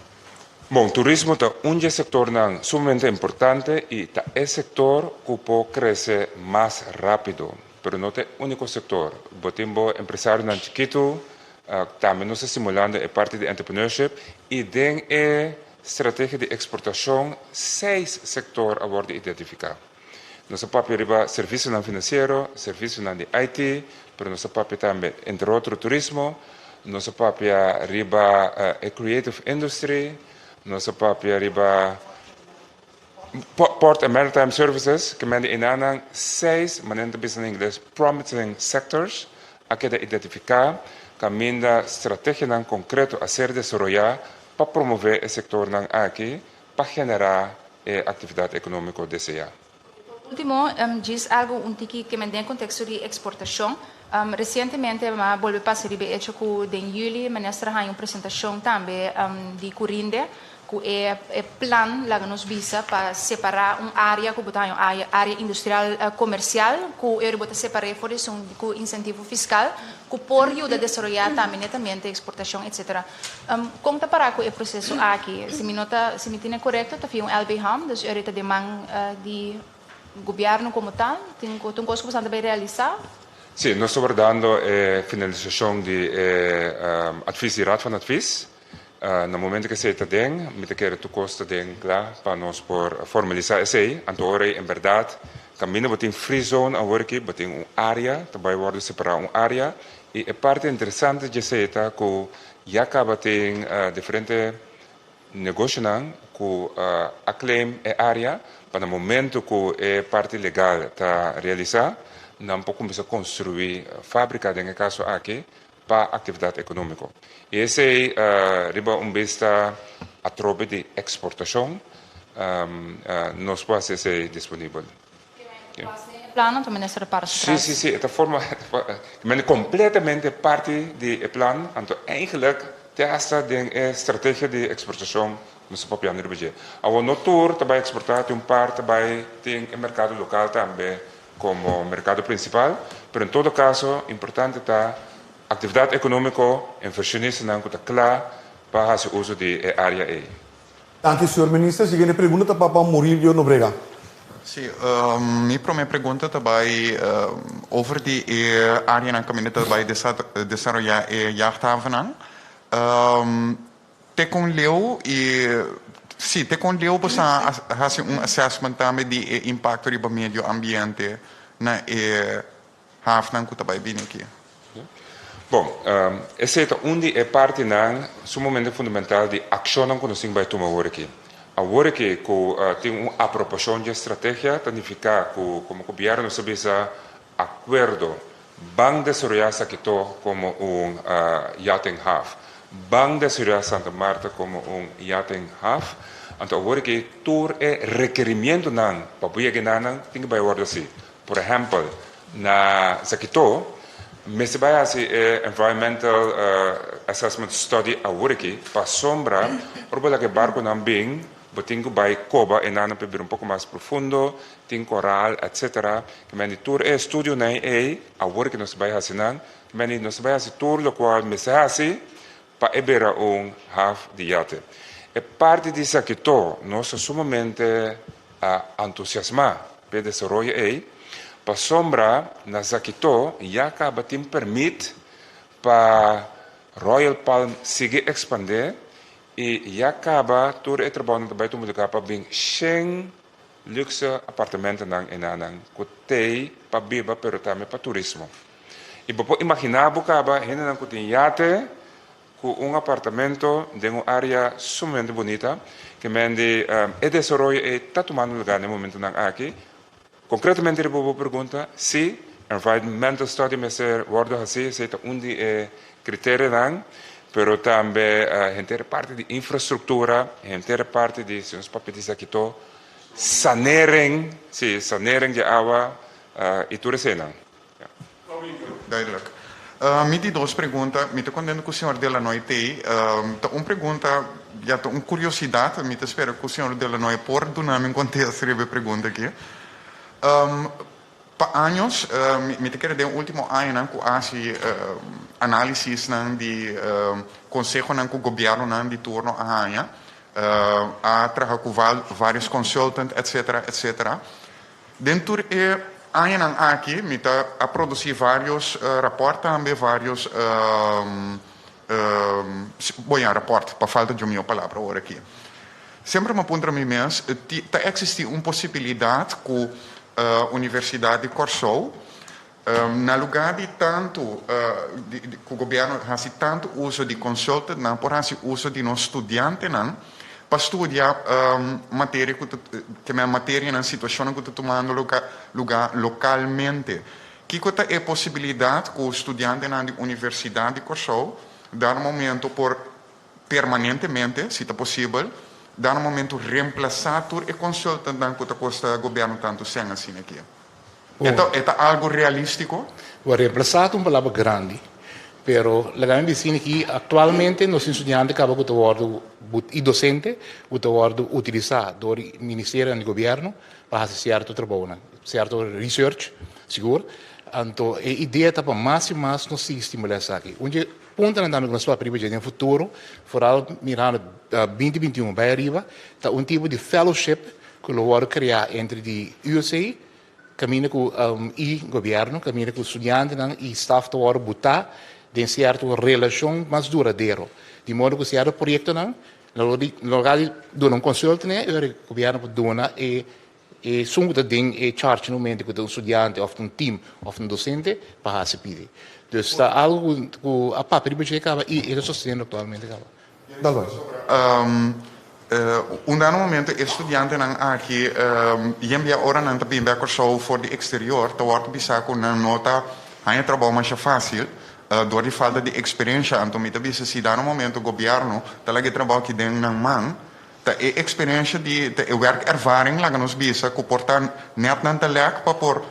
Bon, turismo ta un dje sektornan sumamente importante i ta e sektor ku por krese mas rápido. Pero no ta e úniko sektor. Bo tin bo empresarionan chikitu, tambe nos ta stimulando e parti di entrepreneurship i den e Strategia di eksportashon, seis sektor a wòrdu identifiká. Nos a papia riba servisionan finansiero, servisionan di IT, pero nos a papia tambe entre otro turismo, nos a papia riba e creative industry, nos a papia riba port and maritime services, ke mende enanan seis, manera nan ta bisa na ingles, promising sectors a keda identifiká kaminda strategianan konkreto a ser desaroyá pa promové e sektornan aki pa generá e aktividat ekonómiko deseá. Por último, djis algu un tiki ke men den konteksto di eksportashon. Resientemente mi a bolbe pasa riba e echo ku den yüli minister a haña un presentashon tambe di Curinde ku e e plan laga nos bisa pa separá un área ku bo ta haña un área industrial komersial ku e ora bo ta separ'é for di esun ku insentivo fiskal ku por yuda desaroyá tambe netamente eksportashon etsetera. Kon ta pará ku e proseso aki? Si mi no ta, si mi tine korekto ta via un LB Hum, dus ora ta den man di gobièrnu komo tal? Tin un kos ku boso ta bai realisá? Sí, nos ta wardando e finalisashon di e advis di Raad van Advies. Na momento ku esei ta den, mi ta kere tur kos ta den kla pa nos por formalisá esei. Anto ora ei en bèrdat kaminda bo tin free zone awor aki, bo tin un área, ta bai wòrdu separá un área I e parti interesante dje ta ku ya kaba tin diferente negoshonan ku a claim e área pa na momento ku e parti legal ta realisá nan por kuminsá konstruí fábrika den e kaso aki pa aktividat ekonómiko. I esei riba un bista atrobe di eksportashon nos por hasi esei disponibel. Plan anto minister para su tras. Sí, sí, sí, e ta forma men completamente parti di e plan, anto eigenlijk te hasta den e strategia di exportacion nos ta papiando riba dje. Awor no tur ta bai exporta, tin un par ta bai tin e mercado local tambe como mercado principal, pero en todo caso importante ta actividad economico, inversionistanan cu ta cla pa haci uso di e area ey. Danki señor Minister. Siguiente pregunta ta pa pa Murillo Nobrega. Sí, mi prome pregunta ta bai over di e areanan kaminda ta bai desaroyá e jachthavennan. Te kon leu i sí, te kon leu boso a hasi un assessment tambe di e impakto riba medio ambiente na e hafnan ku ta bai bini aki? Bon, esei ta un di e partinan sumamente fundamental di akshonnan ku nos tin bai tuma awor aki. Awor aki ku tin un aprobashon di e strategia ta nifiká ku komo gobièrnu nos a bisa akuerdo ban desaroyá Sakito komo un yachting haf, ban desaroyá Santa Marta komo un yachting haf. Anto awor aki tur e rekerimientonan pa bo yega enanan tin ku bai wòrdu hasi. Por ehèmpel na Sakito mester bai hasi e environmental assessment study awor aki pasobra ora bo laga e barkonan bin bo tin ku bai koba e nan pa e bira un poko mas profundo, tin koral etcetera. Ke men di tur e estudionan ei awor aki nos ta bai hasi nan, ke men di nos ta bai hasi tur lokual mester hasi pa e bira un haf di yate. E parti di esaki to nos ta sumamente antusiasmá p'e desaroyo ei, pasobra na Zakito ya kaba tin permit pa Royal Palm sigui ekspandé i ya kaba tur e trabounan ta bai tuma lugá pa bin shen lukse apartamentonan enanan ku t'ei pa biba pero tambe pa turismo. I bo por imaginá bo kaba hendenan ku tin yate ku un apartamento den un área sumamente bunita ke men di e desaroyo ei ta tumando lugá na e momentonan aki. Konkretamente riba bo pregunta, sí, environmental study mester wòrdu hasí, esei ta un di e kriterionan, pero tambe henter e parti di infrastruktura, henter e parti di, si nos papia di esaki to, sanering, sí, sanering di awa i tur eseinan. Duidelijk. Mi di dos pregunta, mi ta contento cu señor Delanoy t'ey. Ta un pregunta, ya ta un curiosidad, mi ta spera cu señor Delanoy por duna mi un contesta riba e pregunta aki. Pa años, mi ta kere den ultimo añanan cu a haci analisisnan di consehonan cu gobiernonan di turno a haña, a traha cu varios consultant, etcetera, etcetera. Den tur e añanan aki mi ta a produci varios rapport tambe, varios bo ya rapport pa falta dje mio palabra awor aki. Semper mi a puntra mi mes, ta existi un posibilidad cu Universidad di Kòrsou na lugar di tantu cu gobierno haci tantu uso di consultantnan por haci uso di nos studiantenan pa studia materia cu ta ke men materianan situacionnan cu ta tumando lugar localmente. Kico ta e posibilidad cu studiantenan di Universidad di Kòrsou dar momento por permanentemente, si ta posibel, dar momento reemplasa tur e consultantnan cu ta costa gobierno tantu cen asina aki? E ta e ta algo realístiko? Bo reemplasa ta un palabra grandi, pero laga mi bisini ki aktualmente nos tin studiante kaba ku ta wòrdu i dosente ku ta wòrdu utilisá dor di ministerionan di gobièrnu pa hasi sierto trabounan, sierto research sigur. Anto e idea ta pa mas i mas nos sigui stimulá esaki. Un dje puntonan tambe ku nos papia riba dje den futuro, foral mirando 2021 bai ariba, ta un tipo di fellowship ku lo wòrdu kreá entre di USA, Kaminda ku i gobièrnu, kaminda ku studiantenan i staf ta wòrdu butá den sierto relashon mas duradero. Di modo ku sierto proyektonan lo di logra di duna un konsulto n'e, e ora gobièrnu por duna e esun ku ta den e charge na momento ku ta un studiante òf ta un tim òf ta un dosente pa hasi pidi. Dus ta algu ku a papia riba dje kaba i e ta sosteniendo aktualmente kaba. Un dado momento e studiantenan aki yen bia ora nan ta bin bek Kòrsou for di eksterior ta wòrdu bisa ku nan no ta haña trabou masha fásil dor di falta di eksperensha. Anto mi ta bisa si dado momento gobièrnu ta laga e trabou aki den nan man ta e eksperensha di ta e werkervaring laga nos bisa ku por ta nèt nan ta lèk pa por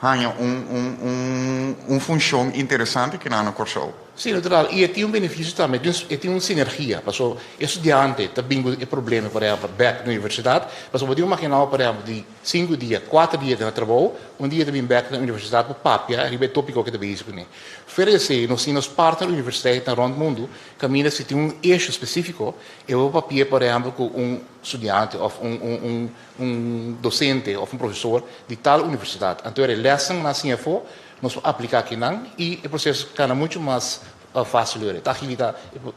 haña un un un un funshon interesante kinan na Kòrsou. Sí, natural. I e tin un benefisio tambe, e tin un sinergia, pasobra e studiante ta bin ku e problema, por ehèmpel, bèk na universidat, pasobra bo tin un makinao, por ehèmpel, di sinku dia, kuater dia den trabou, un dia ta bin bèk na universidat pa papia riba e tópiko ku e ta bezig kuné. Fuera di esei, nos tin nos partner universiteitnan rònt mundu kaminda si tin un issue spesífiko, e bo papia, por ehèmpel, ku un studiante òf un un un un docente of un profesor di tal universidad. Anto e lesnan nan siña afó, nos por aplica akinan y e proceso cana mucho mas facil ora. Ta agilita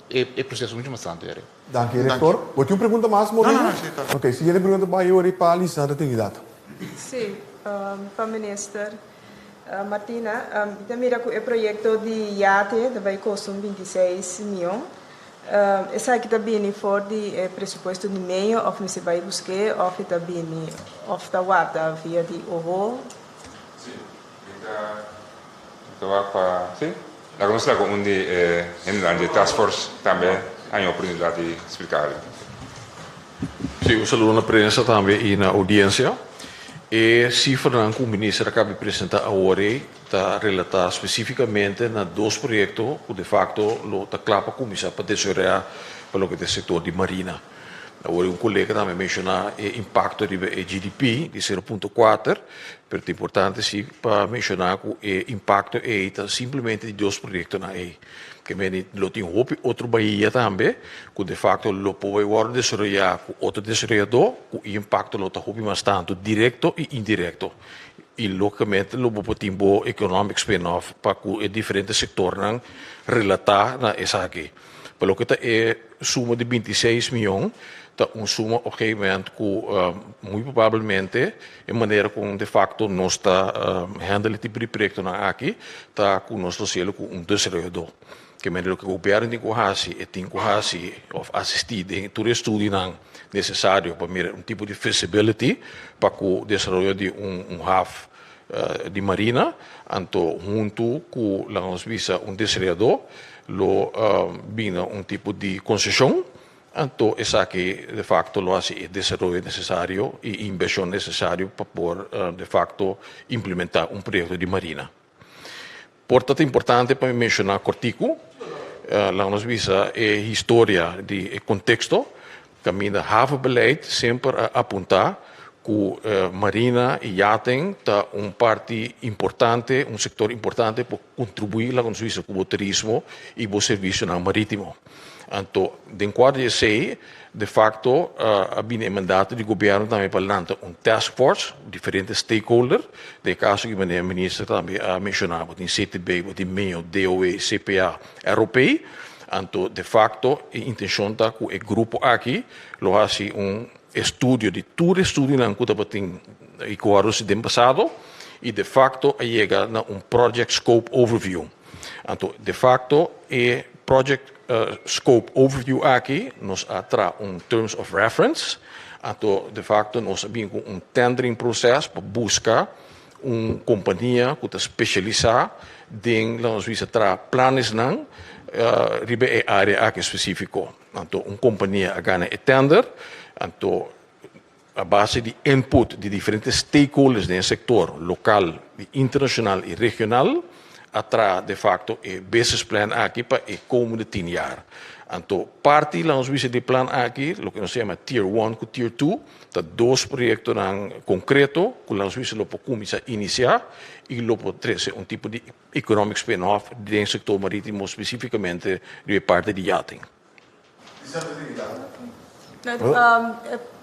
e proceso mucho mas tanto ora. Danki, Rector. Bo tin un pregunta mas, Moreno? No, no, sí, ta. Ok, siguiente pregunta bai ora pa Lisandra Trinidad. Sí, pa Minister Martina, mi ta mira cu e proyecto di yate ta bai costa un 26 miyon. Esaki ta bini for di e presupuesto di MEO òf mester bai busk'é òf e ta bini òf ta warda via di OHO? Sí, mi ta mi ta wak pa sí. Laga nos laga un di e hendenan di e task force tambe haña oportunidat di splika algu. Sí, un saludo na prensa tambe i na oudiensia. E sifranan ku minister a kaba di presentá awor ei ta relatá spesífikamente na dos proyekto ku de fakto lo ta kla pa kuminsá pa desaroyá pa loke ta e sektor di marina. Awor un kolega tambe a menshoná e impakto riba e GDP di 0.4, pero ta importante si pa menshoná ku e impakto ei ta simplemente di dos proyektonan ei. Ke mende lo tin hopi otro bahia tambe ku de fakto lo por bai wòrdu desaroyá ku otro desaroyadó ku e impakto lo ta hopi mas tantu direkto i indirekto. I lógikamente lo bo por tin bo economic spin-off pa ku e diferente sektornan relatá na esaki. Pa loke ta e suma di 26 mion ta un suma op gegeven moment ku muy probablemente e manera kon de facto nos ta handle e tipo di proyectonan aki ta ku nos lo hasielo ku un desaroyadó. Ke mende loke gobierno tin ku hasi e tin ku hasi òf asistí den tur e estudionan nesesario pa mira un tipo di feasibility pa ku desaroyo di un haf di marina, anto huntu ku laga nos bisa un desaroyadó lo bini un tipo di konseshon, anto esaki de facto lo hasi e desaroyo nesesario i invershon nesesario pa por de facto implementá un proyekto di marina. Por ta ta importante pa mi menshoná kòrtiku, laga nos bisa e historia di e konteksto kaminda havenbeleid semper a apuntá ku marina i yaten ta un parti importante, un sektor importante pa kontribuí laga nos bisa ku bo turismo i bo servisionan marítimo. Anto den kuadro di esei de facto a bini e mandato di gobierno tambe pa lanta un task force, diferente stakeholder, den e caso aki manera minister tambe a menciona bo tin CTB, bo tin meo, DOW, CPA, ROP, anto de facto e intencion ta cu e grupo aki lo haci un estudio di tur e estudionan cu tabatin y cu a haci den pasado y de facto a yega na un project scope overview. Anto de facto e project scope overview aki nos a traha un terms of reference, anto de facto nos a bin cu un tendering proces pa busca un compania cu ta specialisa den laga nos bisa traha planesnan riba e area aki specifico. Anto un compania a gana e tender, anto A base di input di diferente stakeholders den e sektor lokal, internashonal i regional a traha de facto e business plan aki pa e komende tin jaar. Anto parti la nos bisa di e plan aki, loke nos ta yama tier one ku tier two, ta dos proyektonan konkreto ku la nos bisa lo por kuminsá inisiá i lo por trese un tipo di economic spin off den sektor maritimo spesifikamente riba e parti di yachting.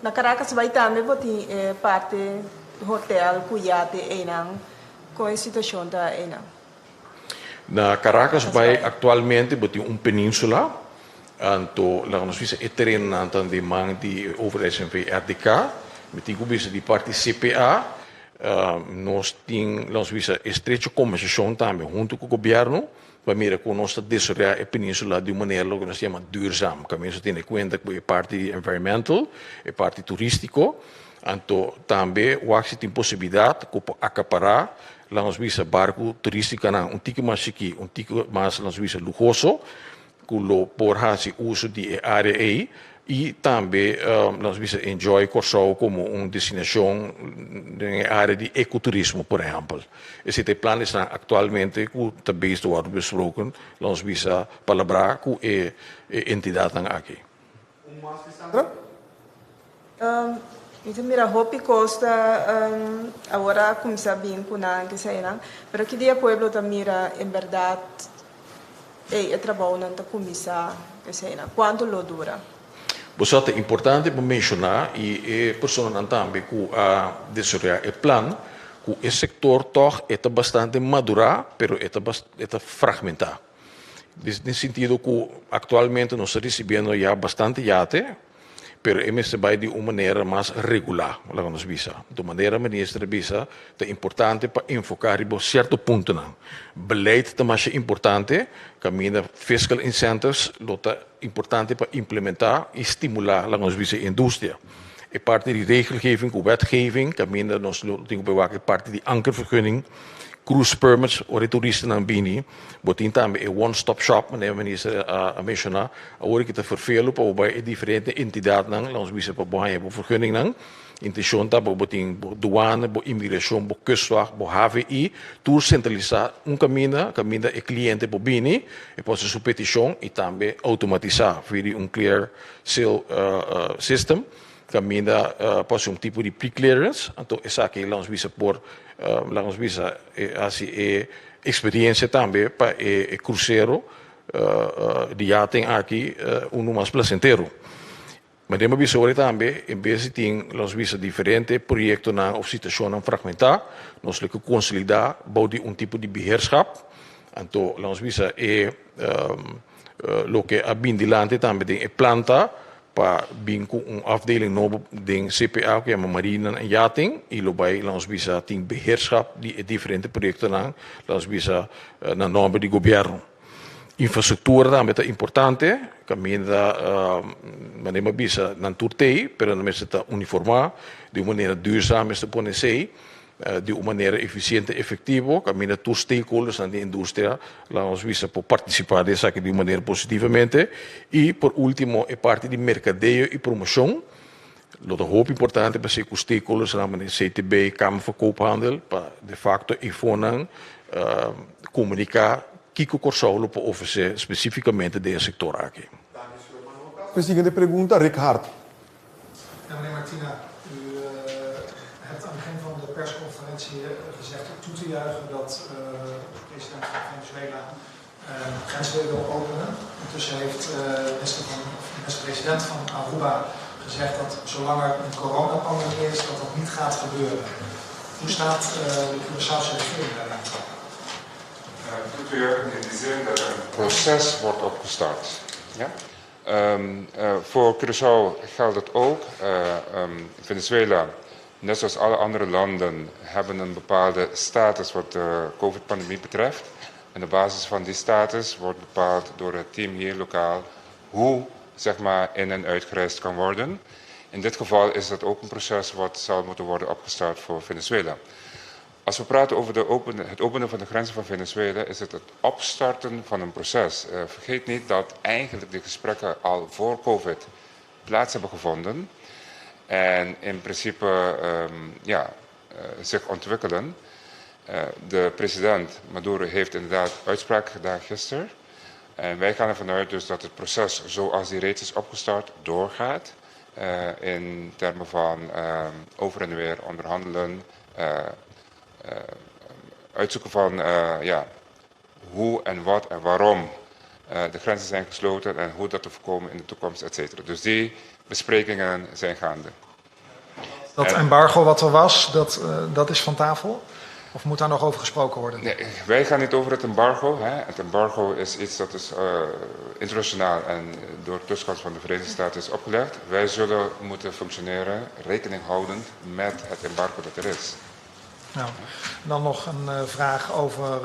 Na Caracas bay tambe bo tin e parti hotel cu yate eynan. Con e situacion ta eynan? Na Caracas bay actualmente bo tin un peninsula, anto laga nos bisa e terenonan ta den man di Overheid NV RDK. Mi tin cu bisa di parti CPA nos tin laga nos bisa estrecho conversacion tambe hunto cu gobierno Pa mira kon nos ta desaroyá e península di un manera loke nos ta yama duurzaam. Kaminda nos ta tene kuenta ku e parti environmental, e parti turístiko, anto tambe wak si tin posibilidat ku por akapará laga nos bisa barku turístikonan un tiki mas chikí, un tiki mas laga nos bisa luhoso, ku lo por hasi uso di e área ei I tambe nos bisa enjoy Kòrsou komo un destinashon den e área di ekoturismo por ehèmpel. Esei ta e planesnan aktualmente ku ta bezig ta wòrdu besproken, lo nos bisa palabrá ku e entidatnan aki. Un mas, Lisandra? Mi ta mira hopi kos ta awor a kuminsá bin ku nan keseinan, pero ki dia pueblo ta mira en bèrdat Ey, e trabounan ta kuminsá eseinan. Kuantu lo dura? Bo sa ta importante pa menshoná i e personanan tambe ku a desaroyá e plan ku e sektor tòg e ta bastante madurá pero e ta e ta fragmentá. Den sentido ku aktualmente nos ta risibiendo ya bastante yate. Pero e mester bai di un manera mas regulá, laga nos bisa. Di manera minister a bisa, ta importante pa enfoká riba sierto puntonan. Beleid ta masha importante, kaminda fiscal incentives lo ta importante pa implementá i stimulá, laga nos bisa, e industria. E parti di regelgeving ku wetgeving, kaminda nos lo tin ku bai wak e parti di ankervergunning, cruise permits, ora e turistanan bini, bo tin tambe e one stop shop, manera minister a menshoná, awor ki ta ferfelu pa bo bai e diferente entidatnan, laga nos bisa pa bo haña bo vergunningnan. Intenshon ta pa bo tin bo duana, bo imigrashon, bo kustwacht, bo HVI, tur sentralisá un kaminda, kaminda e kliente por bini, e por hasi su petishon i tambe outomatisá via di un clear sale system, kaminda por hasi un tipo di pre-clearance, anto esaki laga nos bisa por laga nos bisa hasi e eksperiencia tambe pa e krusero di yaten aki unu mas plasentero. Ma den bo bisa ora tambe, en bes di tin, nos bisa diferente proyectonan of situacionnan fragmentá, nos lo ke consolidá bou di un tipo di beheerschap. Anto, laat nos bisa e loke a bin dilanti tambe den e plan ta pa bin ku un afdeling nobo den CPA ku yama Marina en Yachting i lo bai, laat nos bisa, tin beheerschap di e diferente proyectonan, laat nos bisa, na nomber di gobierno. Infrastruktura tambe ta importante, kaminda manera mi a bisa nan tur t'ei, pero nan mester ta uniformá di un manera duurzaam mester pone esei di un manera efisiente efektivo kaminda tur stakeholdersnan di industria laga nos bisa por partisipá den esaki di un manera positivamente. I por último e parti di merkadeo i promoshon lo ta hopi importante pa esei ku stakeholdersnan manera CTB, Kamer van Koophandel pa de facto e fonan komuniká kiko Kòrsou lo por ofresé spesífikamente den e sektor aki. E siguiente pregunta, Rick Hart. Ja, meneer Martina, u hebt aan het begin van de persconferentie gezegd toe te juichen dat de president van Venezuela de grens weer wil openen. Intussen heeft minister van, minister-president van Aruba gezegd dat zolang er een coronapandemie is, dat dat niet gaat gebeuren. Hoe staat de Curaçaose regering daarin? Toe te juichen in die zin dat er een proces wordt opgestart. Ja? Voor Curaçao geldt het ook. Venezuela, net zoals alle andere landen, hebben een bepaalde status wat de COVID-pandemie betreft. En op basis van die status wordt bepaald door het team hier lokaal hoe zeg maar, in- en uitgereisd kan worden. In dit geval is dat ook een proces wat zal moeten worden opgestart voor Venezuela. Als we praten over de open, het openen van de grenzen van Venezuela, is het het opstarten van een proces. Vergeet niet dat eigenlijk de gesprekken al voor COVID plaats hebben gevonden. En in principe ja, zich ontwikkelen. De president Maduro heeft inderdaad uitspraak gedaan gisteren. En wij gaan ervan uit dus dat het proces zoals die reeds is opgestart doorgaat. In termen van over en weer onderhandelen, uitzoeken van ja, hoe en wat en waarom de grenzen zijn gesloten en hoe dat te voorkomen in de toekomst, et cetera. Dus die besprekingen zijn gaande. Dat embargo wat er was, dat is van tafel? Of moet daar nog over gesproken worden? Nee, wij gaan niet over het embargo. Hè. Het embargo is iets dat is internationaal en door tussenkomst van de Verenigde Staten is opgelegd. Wij zullen moeten functioneren, rekening houdend met het embargo dat er is. Nou, dan nog een vraag over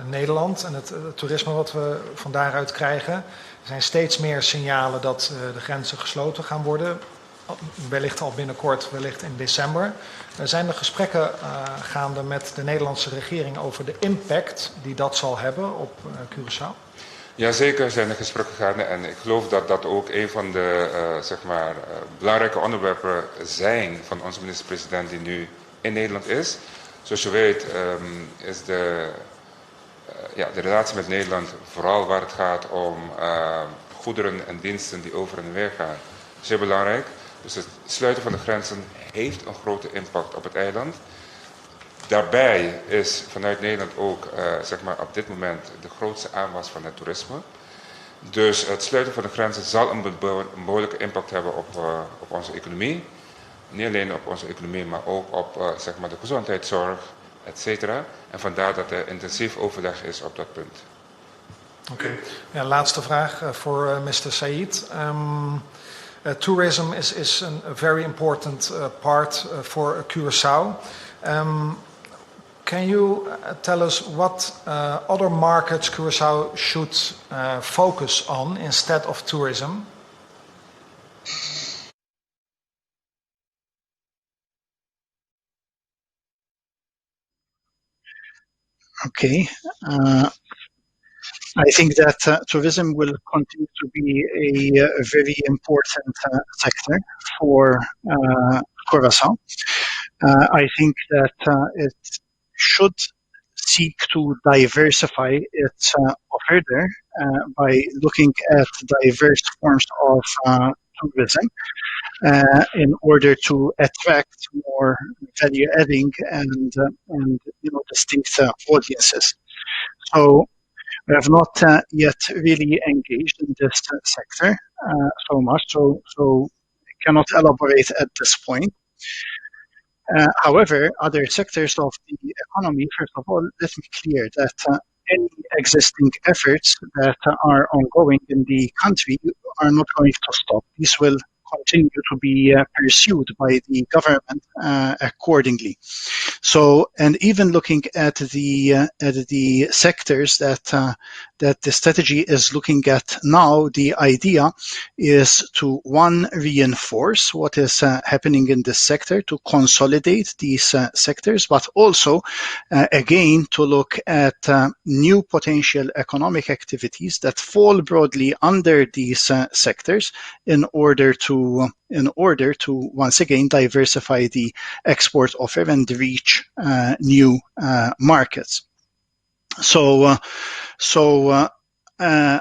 Nederland en het toerisme wat we van daaruit krijgen. Er zijn steeds meer signalen dat de grenzen gesloten gaan worden. Wellicht al binnenkort, wellicht in december. Zijn er gesprekken gaande met de Nederlandse regering over de impact die dat zal hebben op Curaçao? Jazeker zijn er gesprekken gaande en ik geloof dat dat ook een van de zeg maar, belangrijke onderwerpen zijn van onze minister-president die nu in Nederland is. Zoals je weet is de, ja, de relatie met Nederland, vooral waar het gaat om goederen en diensten die over en weer gaan, zeer belangrijk. Dus het sluiten van de grenzen heeft een grote impact op het eiland. Daarbij is vanuit Nederland ook zeg maar op dit moment de grootste aanwas van het toerisme. Dus het sluiten van de grenzen zal een behoorlijke impact hebben op onze economie. Niet alleen op onze economie, maar ook op zeg maar de gezondheidszorg, et cetera. En vandaar dat er intensief overleg is op dat punt. Oké. Okay. Ja, laatste vraag voor Mr. Said. Tourism is is a very important part for Curaçao. Um, can you tell us what other markets Curaçao should focus on instead of tourism? Okay. I think that tourism will continue to be a very important sector for Curaçao. I think that it should seek to diversify its offer there by looking at diverse forms of tourism in order to attract more value adding and and you know distinct audiences. So we have not yet really engaged in this sector so much, so so cannot elaborate at this point. However, other sectors of the economy, first of all, let me clear that any existing efforts that are ongoing in the country are not going to stop. These will continue to be pursued by the government accordingly. So, and even looking at the at the sectors that that the strategy is looking at now, the idea is to one reinforce what is happening in this sector, to consolidate these sectors, but also again to look at new potential economic activities that fall broadly under these sectors in order to in order to once again diversify the export offer and reach new markets. So, so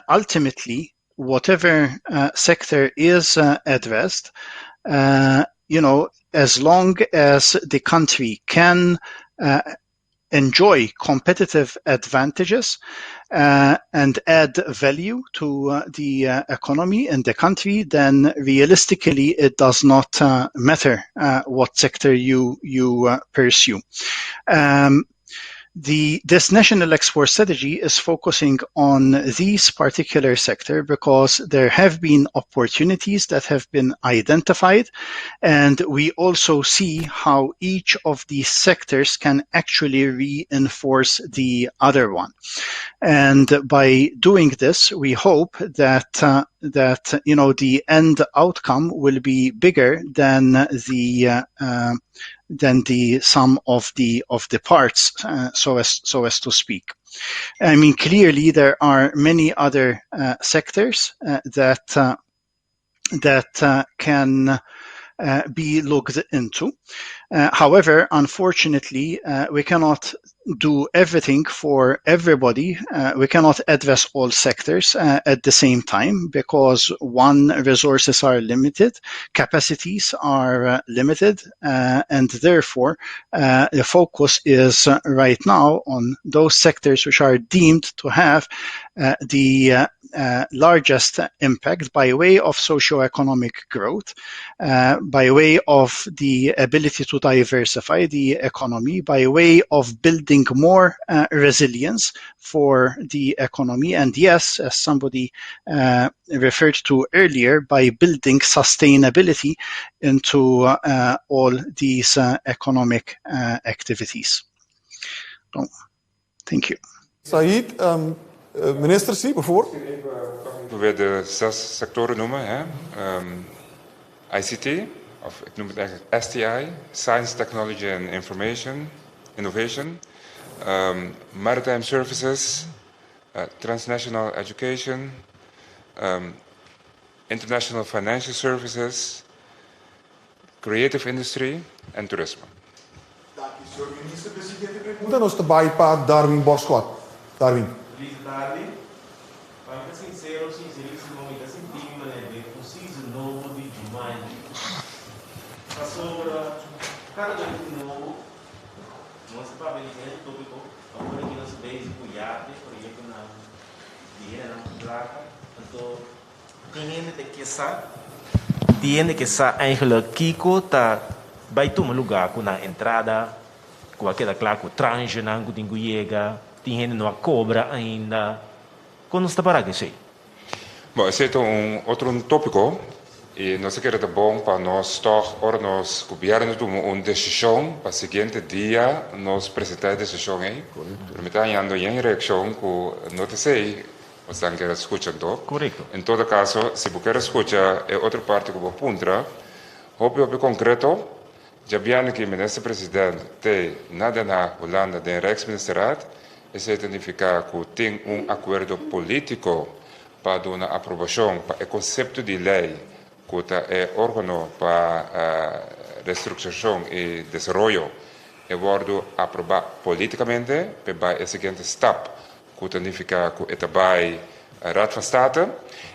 ultimately, whatever sector is addressed, you know, as long as the country can enjoy competitive advantages and add value to the economy and the country, then realistically it does not matter what sector you you pursue. Um, the, this national export strategy is focusing on this particular sector because there have been opportunities that have been identified, and we also see how each of these sectors can actually reinforce the other one. And by doing this, we hope that that you know the end outcome will be bigger than the than the sum of the of the parts, so as so as to speak. I mean, clearly there are many other sectors that that can be looked into. However, unfortunately, we cannot do everything for everybody. We cannot address all sectors at the same time because one, resources are limited, capacities are limited, and therefore the focus is right now on those sectors which are deemed to have the largest impact by way of socioeconomic growth, by way of the ability to diversify the economy, by way of building more resilience for the economy, and yes, as somebody referred to earlier, by building sustainability into all these economic activities. So, thank you. Said, minister sí, por favor. Probeer de zes sectoren noemen. Hè? ICT, of ik noem het eigenlijk STI, Science, Technology and Information, Innovation, Maritime Services, Transnational Education, International Financial Services, Creative Industry en Turismo. Danki, señor Minister. De siguiente pregunta nos ta bai pa Darwin Boscott. Darwin. Feliz tardi. Pa mi ta sincero, sincerísimo, mi ta sinti mi manera den un season nobo di Jumanji. Pasobra cada bes di nobo nos ta papia diferente tópico. Awor aki nos ta bezig cu yate, proyectonan di hendenan cu placa. Anto Tin hende ta ke sa? Tin hende ke sa eigenlijk kiko ta bai tuma lugá ku nan entrada ku a keda kla ku tranchenan ku tin ku yega? Tin hende no a kobra ainda. Kon nos ta para ku esei? Bon, esei ta un otro un tópiko. I nos a kere ta bon pa nos tòg ora nos gobièrnu tuma un desishon pa siguiente dia nos presentá e desishon ei. Pero mi ta hañando yen reakshon ku no ta esei bosnan kier a skucha anto. En todo kaso si bo kier a skucha e otro parti ku bo a puntra hopi hopi konkreto djabièrnè ki minister president te na Den Haag Hulanda den Rijksministerraad esei ta nifiká ku tin un akuerdo polítiko pa duna aprobashon pa e konsepto di lei ku ta e organo pa restrukturashon i desaroyo e wòrdu aprobá polítikamente p'e bai e siguiente stap ku ta nifiká ku e ta bai Raad van State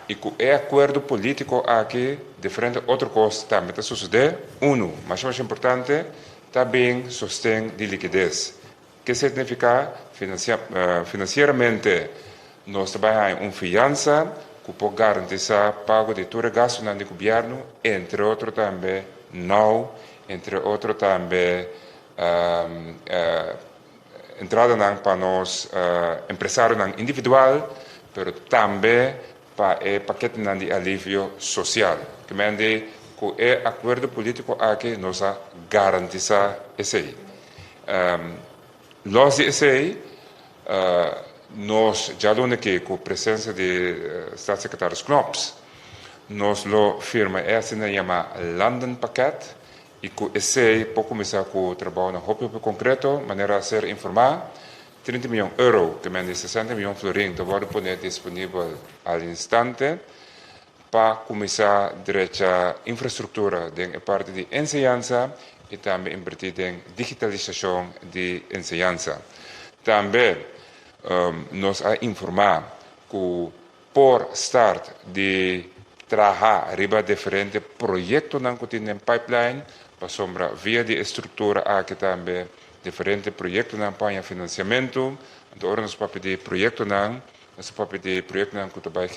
i ku e akuerdo polítiko aki diferente otro kos tambe ta sosodé. Unu, masha masha importante, ta bin sosten di likides. Ke signifiká finansieramente nos ta bai haña un fiansa ku por garantisá pago di tur e gastunan di gobièrnu, entre otro tambe now, entre otro tambe entradanan pa nos empresarionan individual, pero tambe pa e paketenan di alivio sosial. Ke mende ku e akuerdo polítiko aki nos a garantisá esei. Los di esei, nos djaluna aki ku presensia di Staatssecretaris Knops, nos lo firma e asina yamá Landenpakket i ku esei por kuminsá ku trabounan hopi hopi konkreto, manera a ser informá, 30 mion euro, ke men di 60 mion florin, ta wòrdu pone disponibel al instante pa kuminsá drecha infrastruktura den e parti di enseñansa i tambe inbertí den digitalisashon di enseñansa. Tambe nos a informá ku por start di traha riba diferente proyektonan ku tin den pipeline, pasobra via di e struktura aki tambe diferente proyektonan por haña finansiamentu. Anto ora nos papia di proyektonan, nos ta papia di proyektonan ku ta bai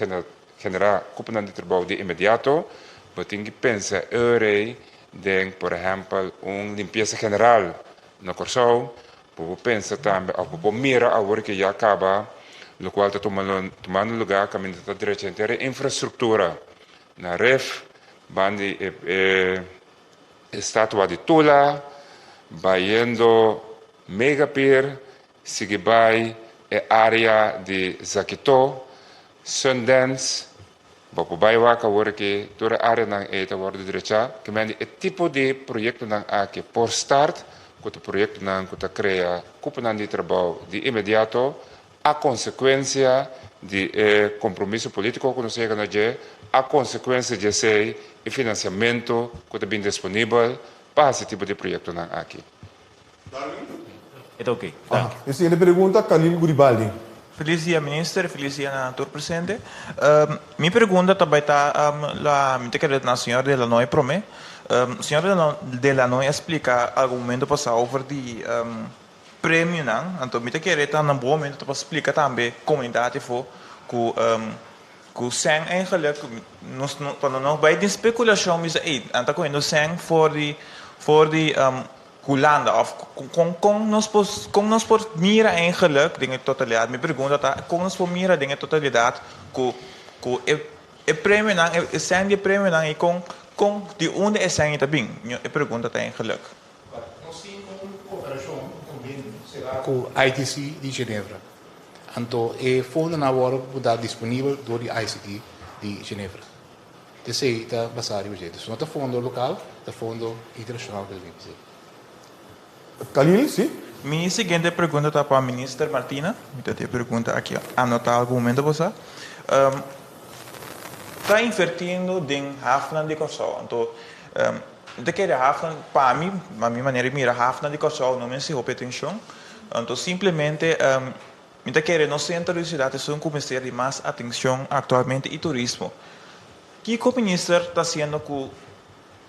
generá kuponan di trabou di inmediato. Bo tin ki pensa eurei den, por ehèmpel, un limpiesa general na Kòrsou. Bo por pensa tambe òf bo por mira awor ke ya kaba lokual ta tumando lugá kaminda ta drecha henter e infrastruktura na Rif, banda di e estatua di Tula, bayendo Megapier, sigui bai e área di Zakitó, Sundance. Bo por bai wak awor aki tur e áreanan ei ta wòrdu drechá. Ke mende e tipo di proyektonan aki por start ku ta proyektonan ku ta krea kuponan di trabou di inmediato a konsekuensia di e kompromiso polítiko ku nos yega na dje, a konsekuensia di esei e finansiamentu ku ta bin disponibel pa hasi tipo di proyektonan aki. E ta oké. Danki. E siguiente pregunta, Khalil Guribaldi. Felis dia minister, felis dia na tur presente. Mi pregunta ta bai ta la mi ta kere na señor Delanoy prome. Señor Delanoy a splika algun momento pasa over di premionan, anto mi ta kere ta na bo momento pa splika tambe komunidat afo ku ku sèn eigenlijk nos no pa no bai den spekulashon bisa ey nan ta kohiendo sèn for di for di Hulanda of kon kon nos por kon nos por mira eigenlijk den e totalidat mi pregunta ta kon nos por mira den e totalidat ku ku e e premionan e sèn di e premionan i kon kon di unda e sèn ei ta bin e pregunta ta eigenlijk. Nos tin un koperashon, un kombenio será ku ITC di Genevra. Anto e fondonan a wòrdu putá disponibel dor di ICT di Genevra. Esei ta basá riba dje. Dus no ta fondo lokal, ta fondo internashonal ku ta bin p'esei. Khalil, si? Mi siguiente pregunta ta pa Minister Martina. Mi ta tin e pregunta aki anotá algun momento pasá. Ta invertiendo den hafnan di Kòrsou. Anto mi ta kere hafnan, pa mi, pa mi manera di mira hafnan di Kòrsou no mester hopi atenshon. Anto simplemente Mi ta kere nos sentro di siudat esun ku mester di mas atencion aktualmente i turismo. Kiko minister ta hasiendo ku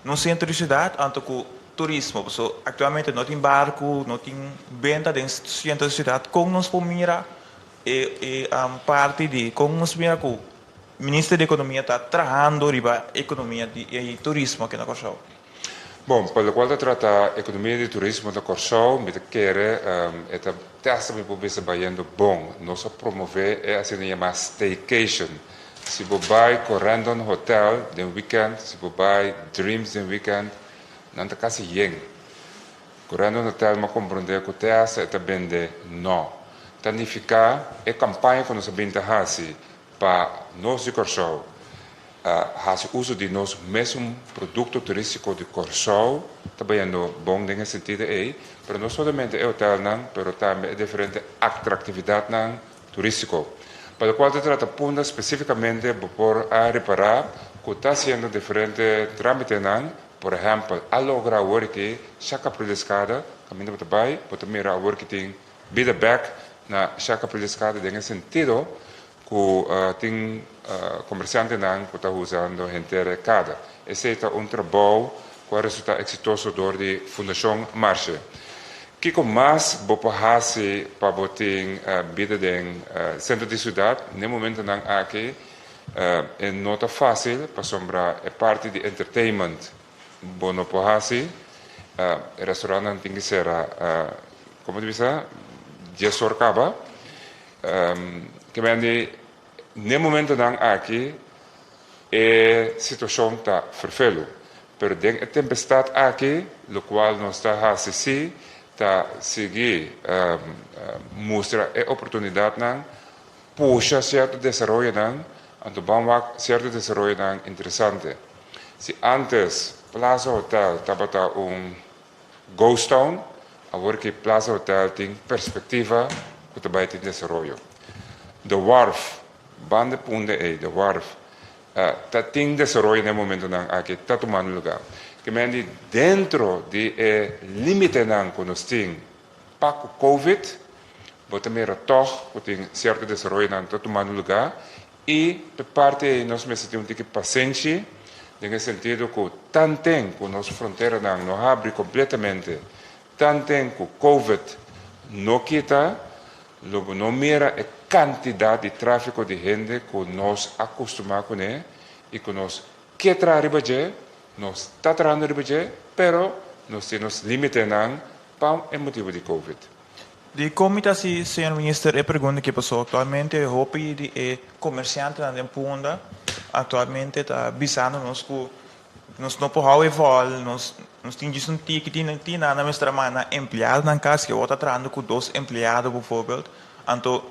nos sentro di siudat anto ku turismo? Paso aktualmente no tin barku, no tin benta den sentro di siudat. Kon nos por mira e e parti di kon nos mira ku minister di ekonomia ta trahando riba ekonomia di e turismo aki na Kòrsou? Bon, pa lokual ta trata ekonomia di turismo na Kòrsou, mi ta kere e ta te asta mi por bisa bayendo bon. Nos a promové e asina yamá staycation. Si bo bai Corendon Hotel den weekend, si bo bai Dreams den weekend, nan ta kasi yen. Corendon Hotel m'a komprondé ku te hasta e ta bende no. Ta nifiká e kampaña ku nos a bin ta hasi pa nos di Kòrsou hasi uso di nos mesun produkto turístiko di Kòrsou ta bayendo bon den e sentido ei, pero no solamente e hotelnan pero tambe e diferente atraktividatnan turístiko. Pa lokual ta trata Punda spesífikamente bo por a ripará ku ta hasiendo diferente trámitenan, por ehèmpel a logra awor ki Shaka Preliskada kaminda bo ta bai bo ta mira awor ki tin bida bèk na Shaka Preliskada den e sentido ku tin komersiantenan ku ta usando henter e kada. Esei ta un trabou ku a resultá eksitoso dor di Fundashon Marshe. Kiko mas bo por hasi pa bo tin bida den sentro di siudat? Na e momentonan aki e no ta fásil pasobra e parti di entertainment bo no por hasi. E restaurantnan tin ki sera, komo ta bisa, diesor kaba. Ke men di n'e momentonan aki e situacion ta ferfelu, pero den e tempestad aki locual nos ta haci si ta sigui mustra e oportunidadnan, pusha cierto desaroyonan, anto ban wak cierto desaroyonan interesante. Si antes Plaza Hotel tabata un Ghost Town, awor ki Plaza Hotel tin perspectiva cu ta bay tin desaroyo. The Wharf, banda punda ey, The Wharf, ta tin desaroyo na e momentonan aki, ta tumando lugar. Ke men di dentro di e limitenan cu nos tin pa cu Covid, bo ta mira toch cu tin cierto desaroyonan ta tumando lugar I p'e parti ei nos mester tin un tiki pasenshi den e sentido ku tanten ku nos fronteranan no habri kompletamente, tanten ku Covid no kita, lo bo no mira e kantidat di tráfiko di hende ku nos a kustumá kuné i ku nos ke traha riba dje, nos ta trahando riba dje, pero nos tin nos límitenan pa e motibu di Covid. Di kon mi ta hasi señor minister e pregunta ki paso aktualmente hopi di e komersiantenan den Punda aktualmente ta bisando nos ku nos no por hou e vòl, nos nos tin djis un tiki tin tin nan mester a manda nan empleadonan kas ke awor ta trahando ku dos empleado bijvoorbeeld anto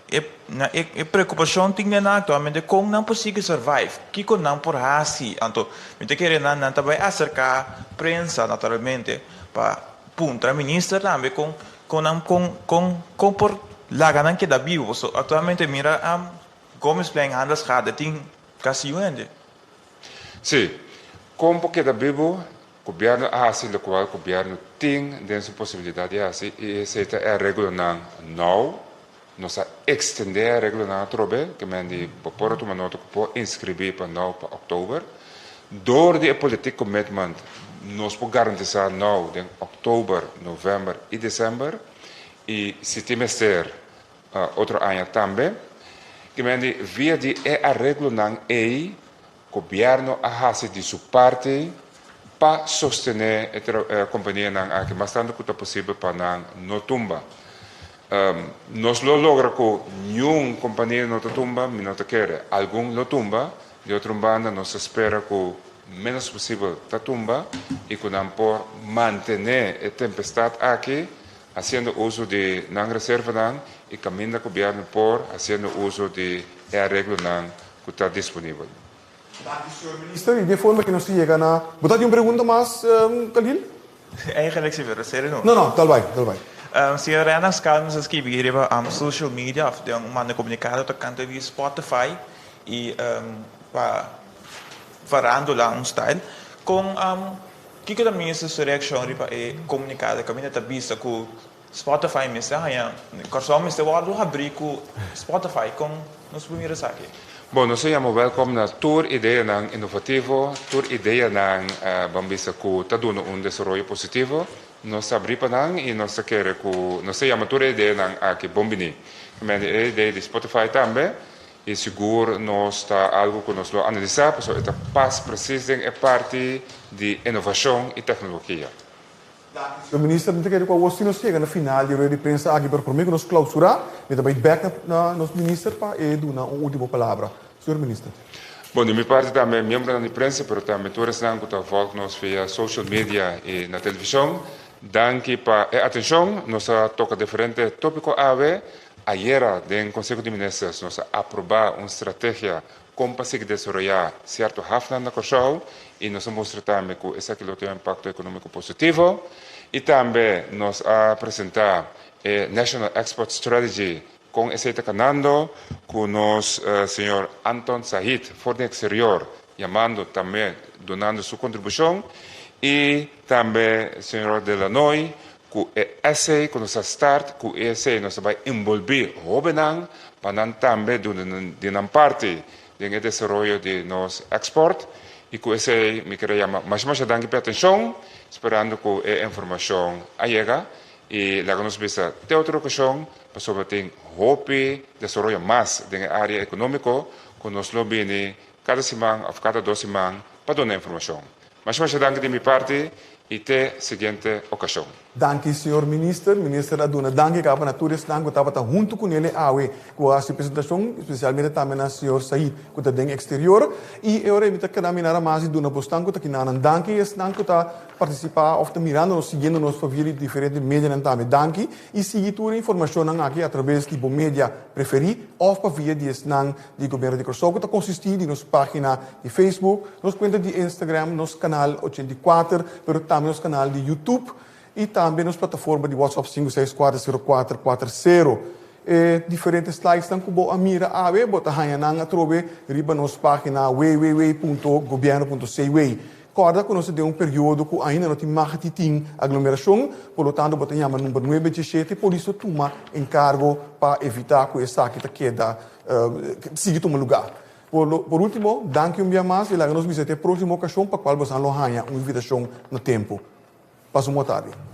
e na e e preokupashon tin den nan aktualmente kon nan por sigui survive kiko nan por hasi anto mi ta kere nan nan ta bai aserka prensa naturalmente pa Puntra minister tambe con con nan con con con por laga nan keda bibo paso actualmente mira a Gomezplein Handelskade tin casi yu hende. Sí, con por keda bibo gobierno a haci locual gobierno tin den su posibilidad di haci y esey ta e areglonan nou, nos a extende e areglonan atrobe, ke men di bo por a tuma nota cu por inscribi pa nou pa october. Door di e politiek commitment nos por garantisa nou den october, november y december y si tin mester otro aña tambe. Ke men di via di e areglonan ey gobierno a haci di su parti pa sostene e companianan aki mas tanto cu ta posibel pa nan no tumba. Nos lo logra cu niun compania no ta tumba? Mi no ta kere. Algun lo tumba. Di otro un banda nos ta spera cu menos posibel ta tumba y cu nan por mantene e tempestad aki haciendo uso di nan reservanan y caminda gobierno por haciendo uso di e areglonan cu ta disponibel. Danki señor Minister y di e forma ki nos ta yega na. Bo ta tin un pregunta mas Khalil? Eigenlijk si pero serio no. No no, dal bai, dal bai. Señor Renner Skalmans a skibi riba social media of den un manda komunikado tokante di Spotify y pa farándula un style. Kon kiko ta minister su reakshon riba e komunikado kaminda ta bisa ku Spotify mester haña Kòrsou mester wòrdu habrí ku Spotify kon nos por mira esaki? Bon, nos a yama wèlkòm na tur ideanan inovativo, tur ideanan ban bisa ku ta duna un desaroyo positivo. Nos ta abrí pa nan i nos ta kere ku nos ta yama tur e ideanan aki bon biní. Kemende e idea di Spotify tambe i sigur nos ta algu ku nos lo analisá pasobra e ta pas presis den e parti di inovashon i teknologia. Danki, señor Minister. Mi ta kere ku awor si nos yega na final di rueda di prensa aki, pero prome ku nos klausurá, mi ta bai bek na nos Minister pa e duna un ultimo palabra. Señor Minister. Bon, di mi parti tambe miembronan di prensa, pero tambe tur esnan ku ta volg nos via social media i na televishon, danki pa e atenshon. Nos a toka diferente topiko awe. Ayera den Konseho di Ministers nos a aprobá un strategia kon pa sigui desaroyá sierto hafnan na Kòrsou i nos a mustra tambe ku esaki lo tin un impakto ekonómiko positivo. I tambe nos a presentá e National Export Strategy Kon esei ta kanando ku nos señor Anton Sahid for di exterior yamando tambe dunando su kontribushon i tambe señor De Lanoy ku e essay ku nos a start ku e esei nos ta bai enbolbí hóbennan pa nan tambe duna di nan parti den e desaroyo di nos export i ku esei mi kere yama masha masha danki pa e atenshon sperando ku e informashon a yega i laga nos bisa te otro okashon. Pasobra tin hopi desaroyo mas den e área ekonómiko ku nos lo bini kada siman òf kada dos siman pa duna informashon. Masha masha danki di mi parti i te siguiente okashon. Danki señor Minister. Minister a duna danki kaba na tur esnan ku tabata huntu ku nele awe ku a hasi presentashon, spesialmente tambe na señor Said ku ta den eksterior. I e ora ei mi ta keda mi nada mas di duna bosnan ku ta kinanan danki i esnan ku ta partisipá òf ta mirando nos, siguiendo nos pa via di diferente medianan tambe danki. I sigui tur e informashonnan aki atraves di bo media preferí òf pa via di esnan di Gobièrnu di Kòrsou ku ta konsistí di nos página di Facebook, nos kuenta di Instagram, nos kanal 84, pero tambe nos kanal di YouTube i tambe nos plataforma di WhatsApp 5640440. E diferente slidesnan ku bo a mira awe bo ta haña nan atrobe riba nos página www.gobièrnu.cw. Kòrda ku nos ta den un periodo ku ainda no tin mag di tin aglomerashon, por lo tanto bo ta yama number nuebe diesshete i polis lo tuma enkargo pa evitá ku esaki ta keda sigui tuma lugá. Por último, danki un bia mas i laga nos bisa te e próksimo okashon pa kual bosan lo haña un invitashon na tempu. Pasa un bon tardi.